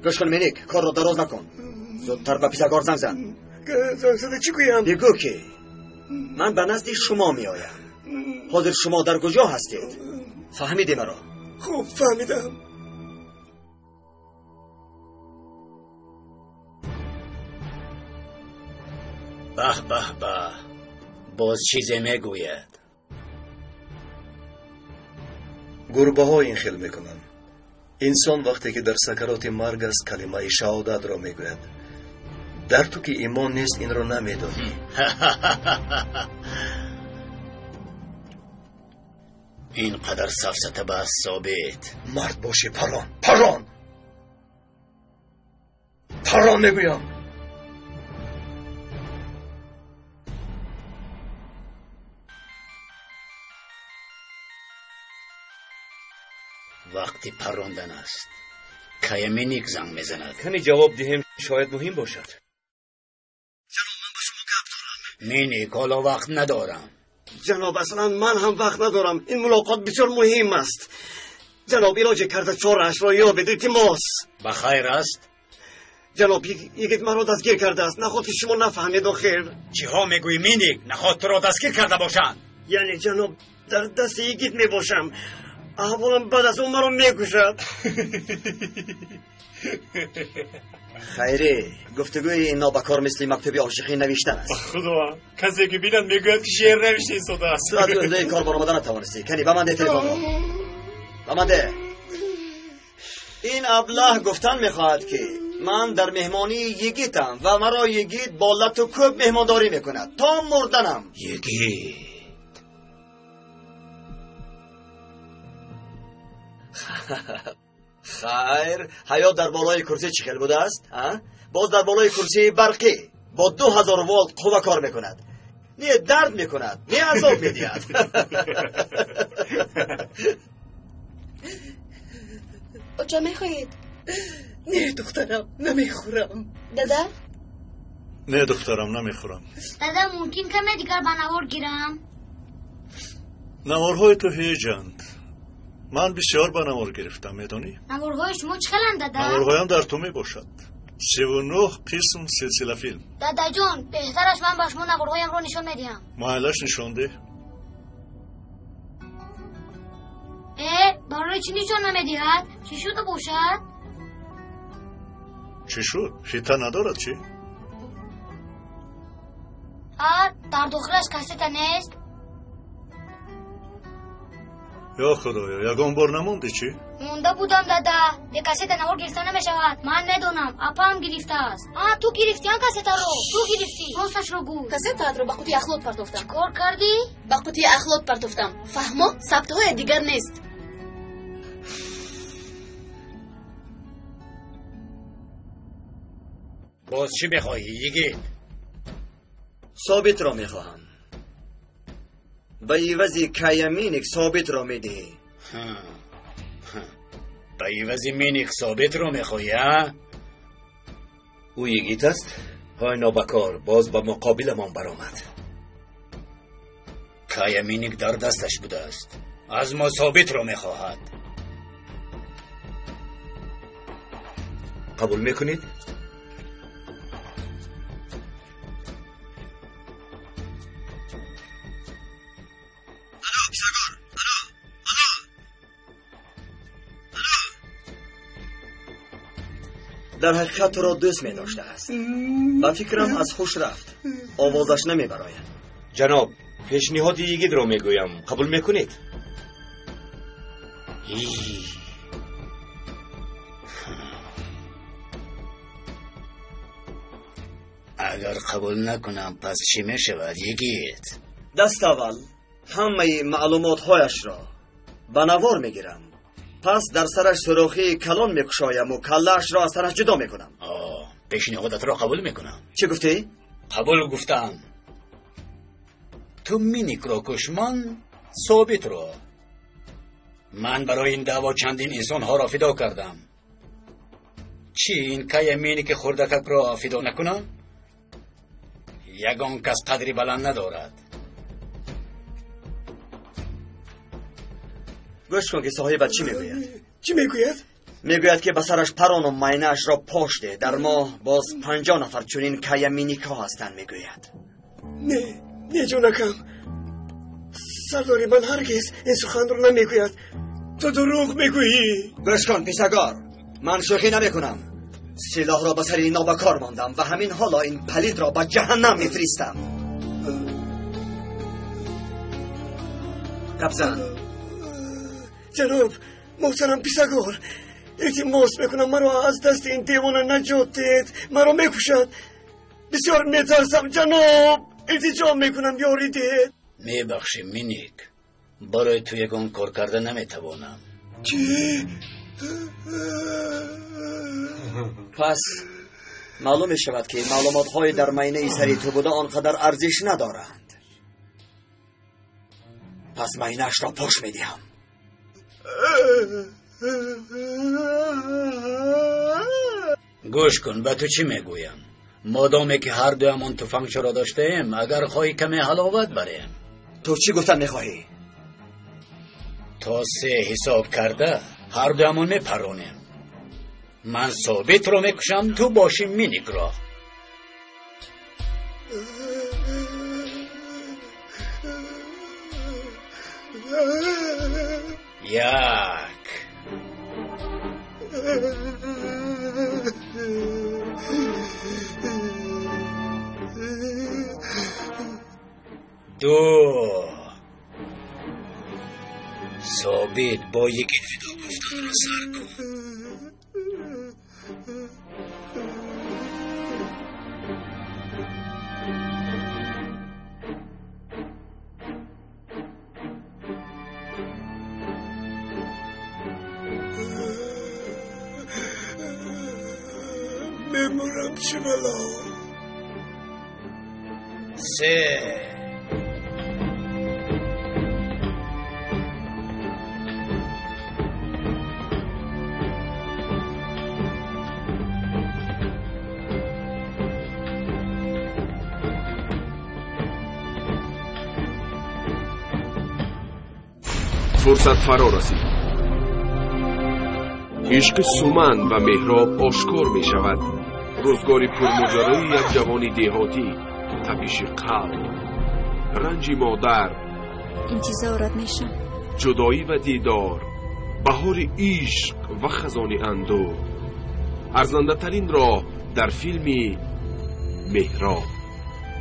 Гӯш кун, Миник, корро дароз накун. Зудтар ба писагор занг зан. Занг зада чӣ гӯям? Бигӯ, ки ман ба назди шумо меоям. Ҳозир шумо дар куҷо ҳастед? Фаҳмидӣ маро? Хуб фаҳмидам. Баҳ баҳ баҳ, боз чизе мегӯяд. Гурбаҳо ин хел мекунанд. Инсон вақте ки дар сакароти марг аст, калимаи шаҳодатро мегӯяд. Дар ту ки имон нест, инро намедонӣ. Ин қадар сафсата бас, Собит. Мард бошӣ, парон, парон, парон мегӯям. Вақти паррондан аст. Кая Миник занг мезанад. Кани ҷавоб диҳем, шояд муҳим бошад. Ҷаноб, ман ба шумо гап дорам. Миник, ҳоло вақт надорам. Ҷаноб, аслан ман ҳам вақт надорам. Ин мулоқот бисёр муҳим аст. Ҷаноб, илоҷе карда чораашро ёбед, илтимос. Ба хайр аст? Ҷаноб, йигит маро дастгир кардааст. Наход ки шумо нафаҳмед охир. Чиҳо мегӯӣ, Миник? Наход туро дастгир карда бошанд? Яъне ҷаноб, Дар дасти Йигит мебошам. Аҳволам бад аст, ӯ маро мекушад. Хайре, гуфтугӯи ин нобакор мисли мактуби ошиқӣ навиштан аст. Худо, касе ки бинад мегӯяд ки шеър навишта истодааст. Ту аз уҳдаи кор баромада натавонистӣ. Кани, ба ман де телефонро. Ба ман де. Ин аблаҳ гуфтан мехоҳад ки ман дар меҳмонии Йигитам ва маро Йигит бо лату кӯб меҳмондорӣ мекунад то мурданам. Йигит. Хайр, ҳаёт дар болои курсӣ чӣ хел будааст? Боз дар болои курсии барқӣ бо 2000 волт қувва кор мекунад. Не дард мекунад, не азоб медиҳад. Оча мехоҳед? Не, духтарам, намехӯрам. Дада? Не, духтарам, намехӯрам. Дада, мумкин каме дигар ба навор гирам? Наворҳои ту ҳеҷанд. Ман бисёр ба навор гирифтам, медонӣ? Наворҳои шумо чӣ хеланд, дада? Наворҳоям дар ту мебошад. 39 қисм силсила филм. Дадаҷон, беҳтараш ман ба шумо наворҳоямро нишон медиҳам. Майлаш, нишон деҳ. Барои чӣ нишон намедиҳад? Чӣ шуда бошад? Чӣ шуд? Фита надорад чӣ? Дар дохилаш кассета нест. Ё худоё, ягон бор намонди чӣ? Монда будам, дада. Бе кассета навор гирифта намешавад. Ман медонам, апаам гирифтааст. Ту гирифтӣ ан кассетаро? Ту гирифтӣ. Росташро гӯй. Кассетаатро ба қутии ахлот партофтам. Чӣ кор кардӣ? Ба қутии ахлот партофтам. Фаҳмо, сабтҳоя дигар нест. Боз чӣ мехоҳӣ, Йигит? Собитро мехоҳам. Ба ивази Кая Миник Собитро медиҳӣ. Ба ивази Миник Собитро мехоҳӣ, а? Ӯ Йигит аст? Ҳой нобакор, боз ба муқобиламон баромад. Кая Миник дар дасташ будааст. Аз мо Собитро мехоҳад. Қабул мекунед? Дар ҳақиқат туро дӯст медоштааст. Ба фикрам аз ҳуш рафт. Овозаш намебарояд. Ҷаноб, пешниҳоди Йигитро мегӯям. Қабул мекунед? Агар қабул накунам, пас чӣ мешавад, Йигит? Даст аввал ҳамаи маълумотҳояшро ба навор мегирам. Пас дар сараш сӯрохии калон мекушояму каллаашро аз танаш ҷудо мекунам. Пешниҳодатро қабул мекунам. Чӣ гуфтӣ? Қабул гуфтам. Ту Миникро куш, ман Собитро. Ман барои ин даъво чандин инсонҳоро фидо кардам. Чӣ ин Кая Миники хурдакакро фидо накунам? Ягон кас қадри баланд надорад. Гӯш кун ки соҳибат чӣ мегӯяд. Чӣ мегӯяд? Мегӯяд ки ба сараш парону майнаашро пош деҳ. Дар мо боз 50 нафар чунин Кая Миникҳо ҳастанд, мегӯяд. Не, не, ҷонакам, сардори ман ҳаргиз ин суханро намегӯяд. Ту дурӯғ мегӯӣ. Гӯш кун, писагор, ман шӯхӣ намекунам. Силоҳро ба сари нобакор мондам ва ҳамин ҳоло ин палидро ба ҷаҳаннам мефиристам. Гапзан. Ҷаноб, муҳтарам писагор, илтимос мекунам маро аз дасти ин девона наҷот диҳед. Маро мекушад. Бисёр метарсам, ҷаноб. Илтиҷо мекунам, ёрӣ диҳед. Мебахшӣ, Миник, барои ту ягон кор карда наметавонам. Чӣ? Пас маълум мешавад ки маълумотҳои дар майнаи сари ту буда он қадар арзиш надоранд. Пас майнаашро пош медиҳам. Гӯш кун, ба ту чӣ мегӯям. Модоме ки ҳар дуямон туфангчаро доштаем, агар хоҳӣ каме ҳаловат барем. Ту чӣ гуфтан мехоҳӣ? То се ҳисоб карда ҳар дуямон мепаронем. Ман Собитро мекушам, ту бошӣ Миникро. Як. Ду. Собит бо Йигит видо гуфтанро сар кун. Мемурам чӣ бало. Се. Фурсат фаро расид. Ишқи Суман ва Меҳроб ошкор мешавад. Рӯзгори пурмоҷарои як ҷавони деҳотӣ, тапиши қалб, ранҷи модар, интизорат мешам, ҷудоӣ ва дидор, баҳори ишқ ва хазони андӯҳ. Арзандатарин роҳ дар филми Меҳроб.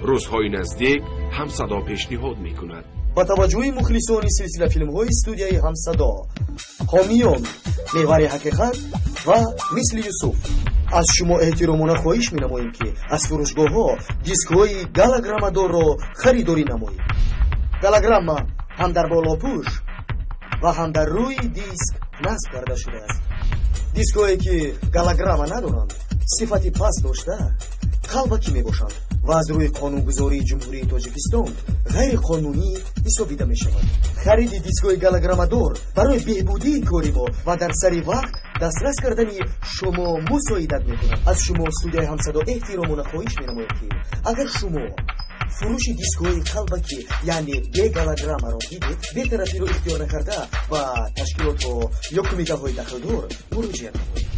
Рӯзҳои наздик Ҳамсадо пешниҳод мекунад. Ба таваҷҷӯҳи мухлисони силсила филмҳои студияи Ҳамсадо, Ҳомиён, Мевари ҳақиқат ва Мисли Юсуф, аз шумо эҳтиромона хоҳиш менамоем, ки аз фурӯшгоҳҳо дискҳои галограммадорро харидорӣ намоед. Галограмма ҳам дар болопӯш ва ҳам дар рӯи диск насб карда шудааст. Дискҳое ки галограмма надоранд, сифати паст дошта, қалбакӣ мебошанд ва аз рӯи қонунгузории Ҷумҳурии Тоҷикистон ғайриқонунӣ ҳисобида мешаванд. Хариди дискҳои галограммадор барои беҳбудии кори мо ва дар сари вақт дастрас кардани шумо мусоидат мекунад. Аз шумо студияи Ҳамсадо эҳтиромона хоҳиш менамоем, ки агар шумо фурӯши дискҳои қалбакӣ, яъне бегалограммаро дидед, бетарафиро ихтиёр накарда ба ташкилотҳо ё кумитаҳои дахлдор муроҷиат намоед.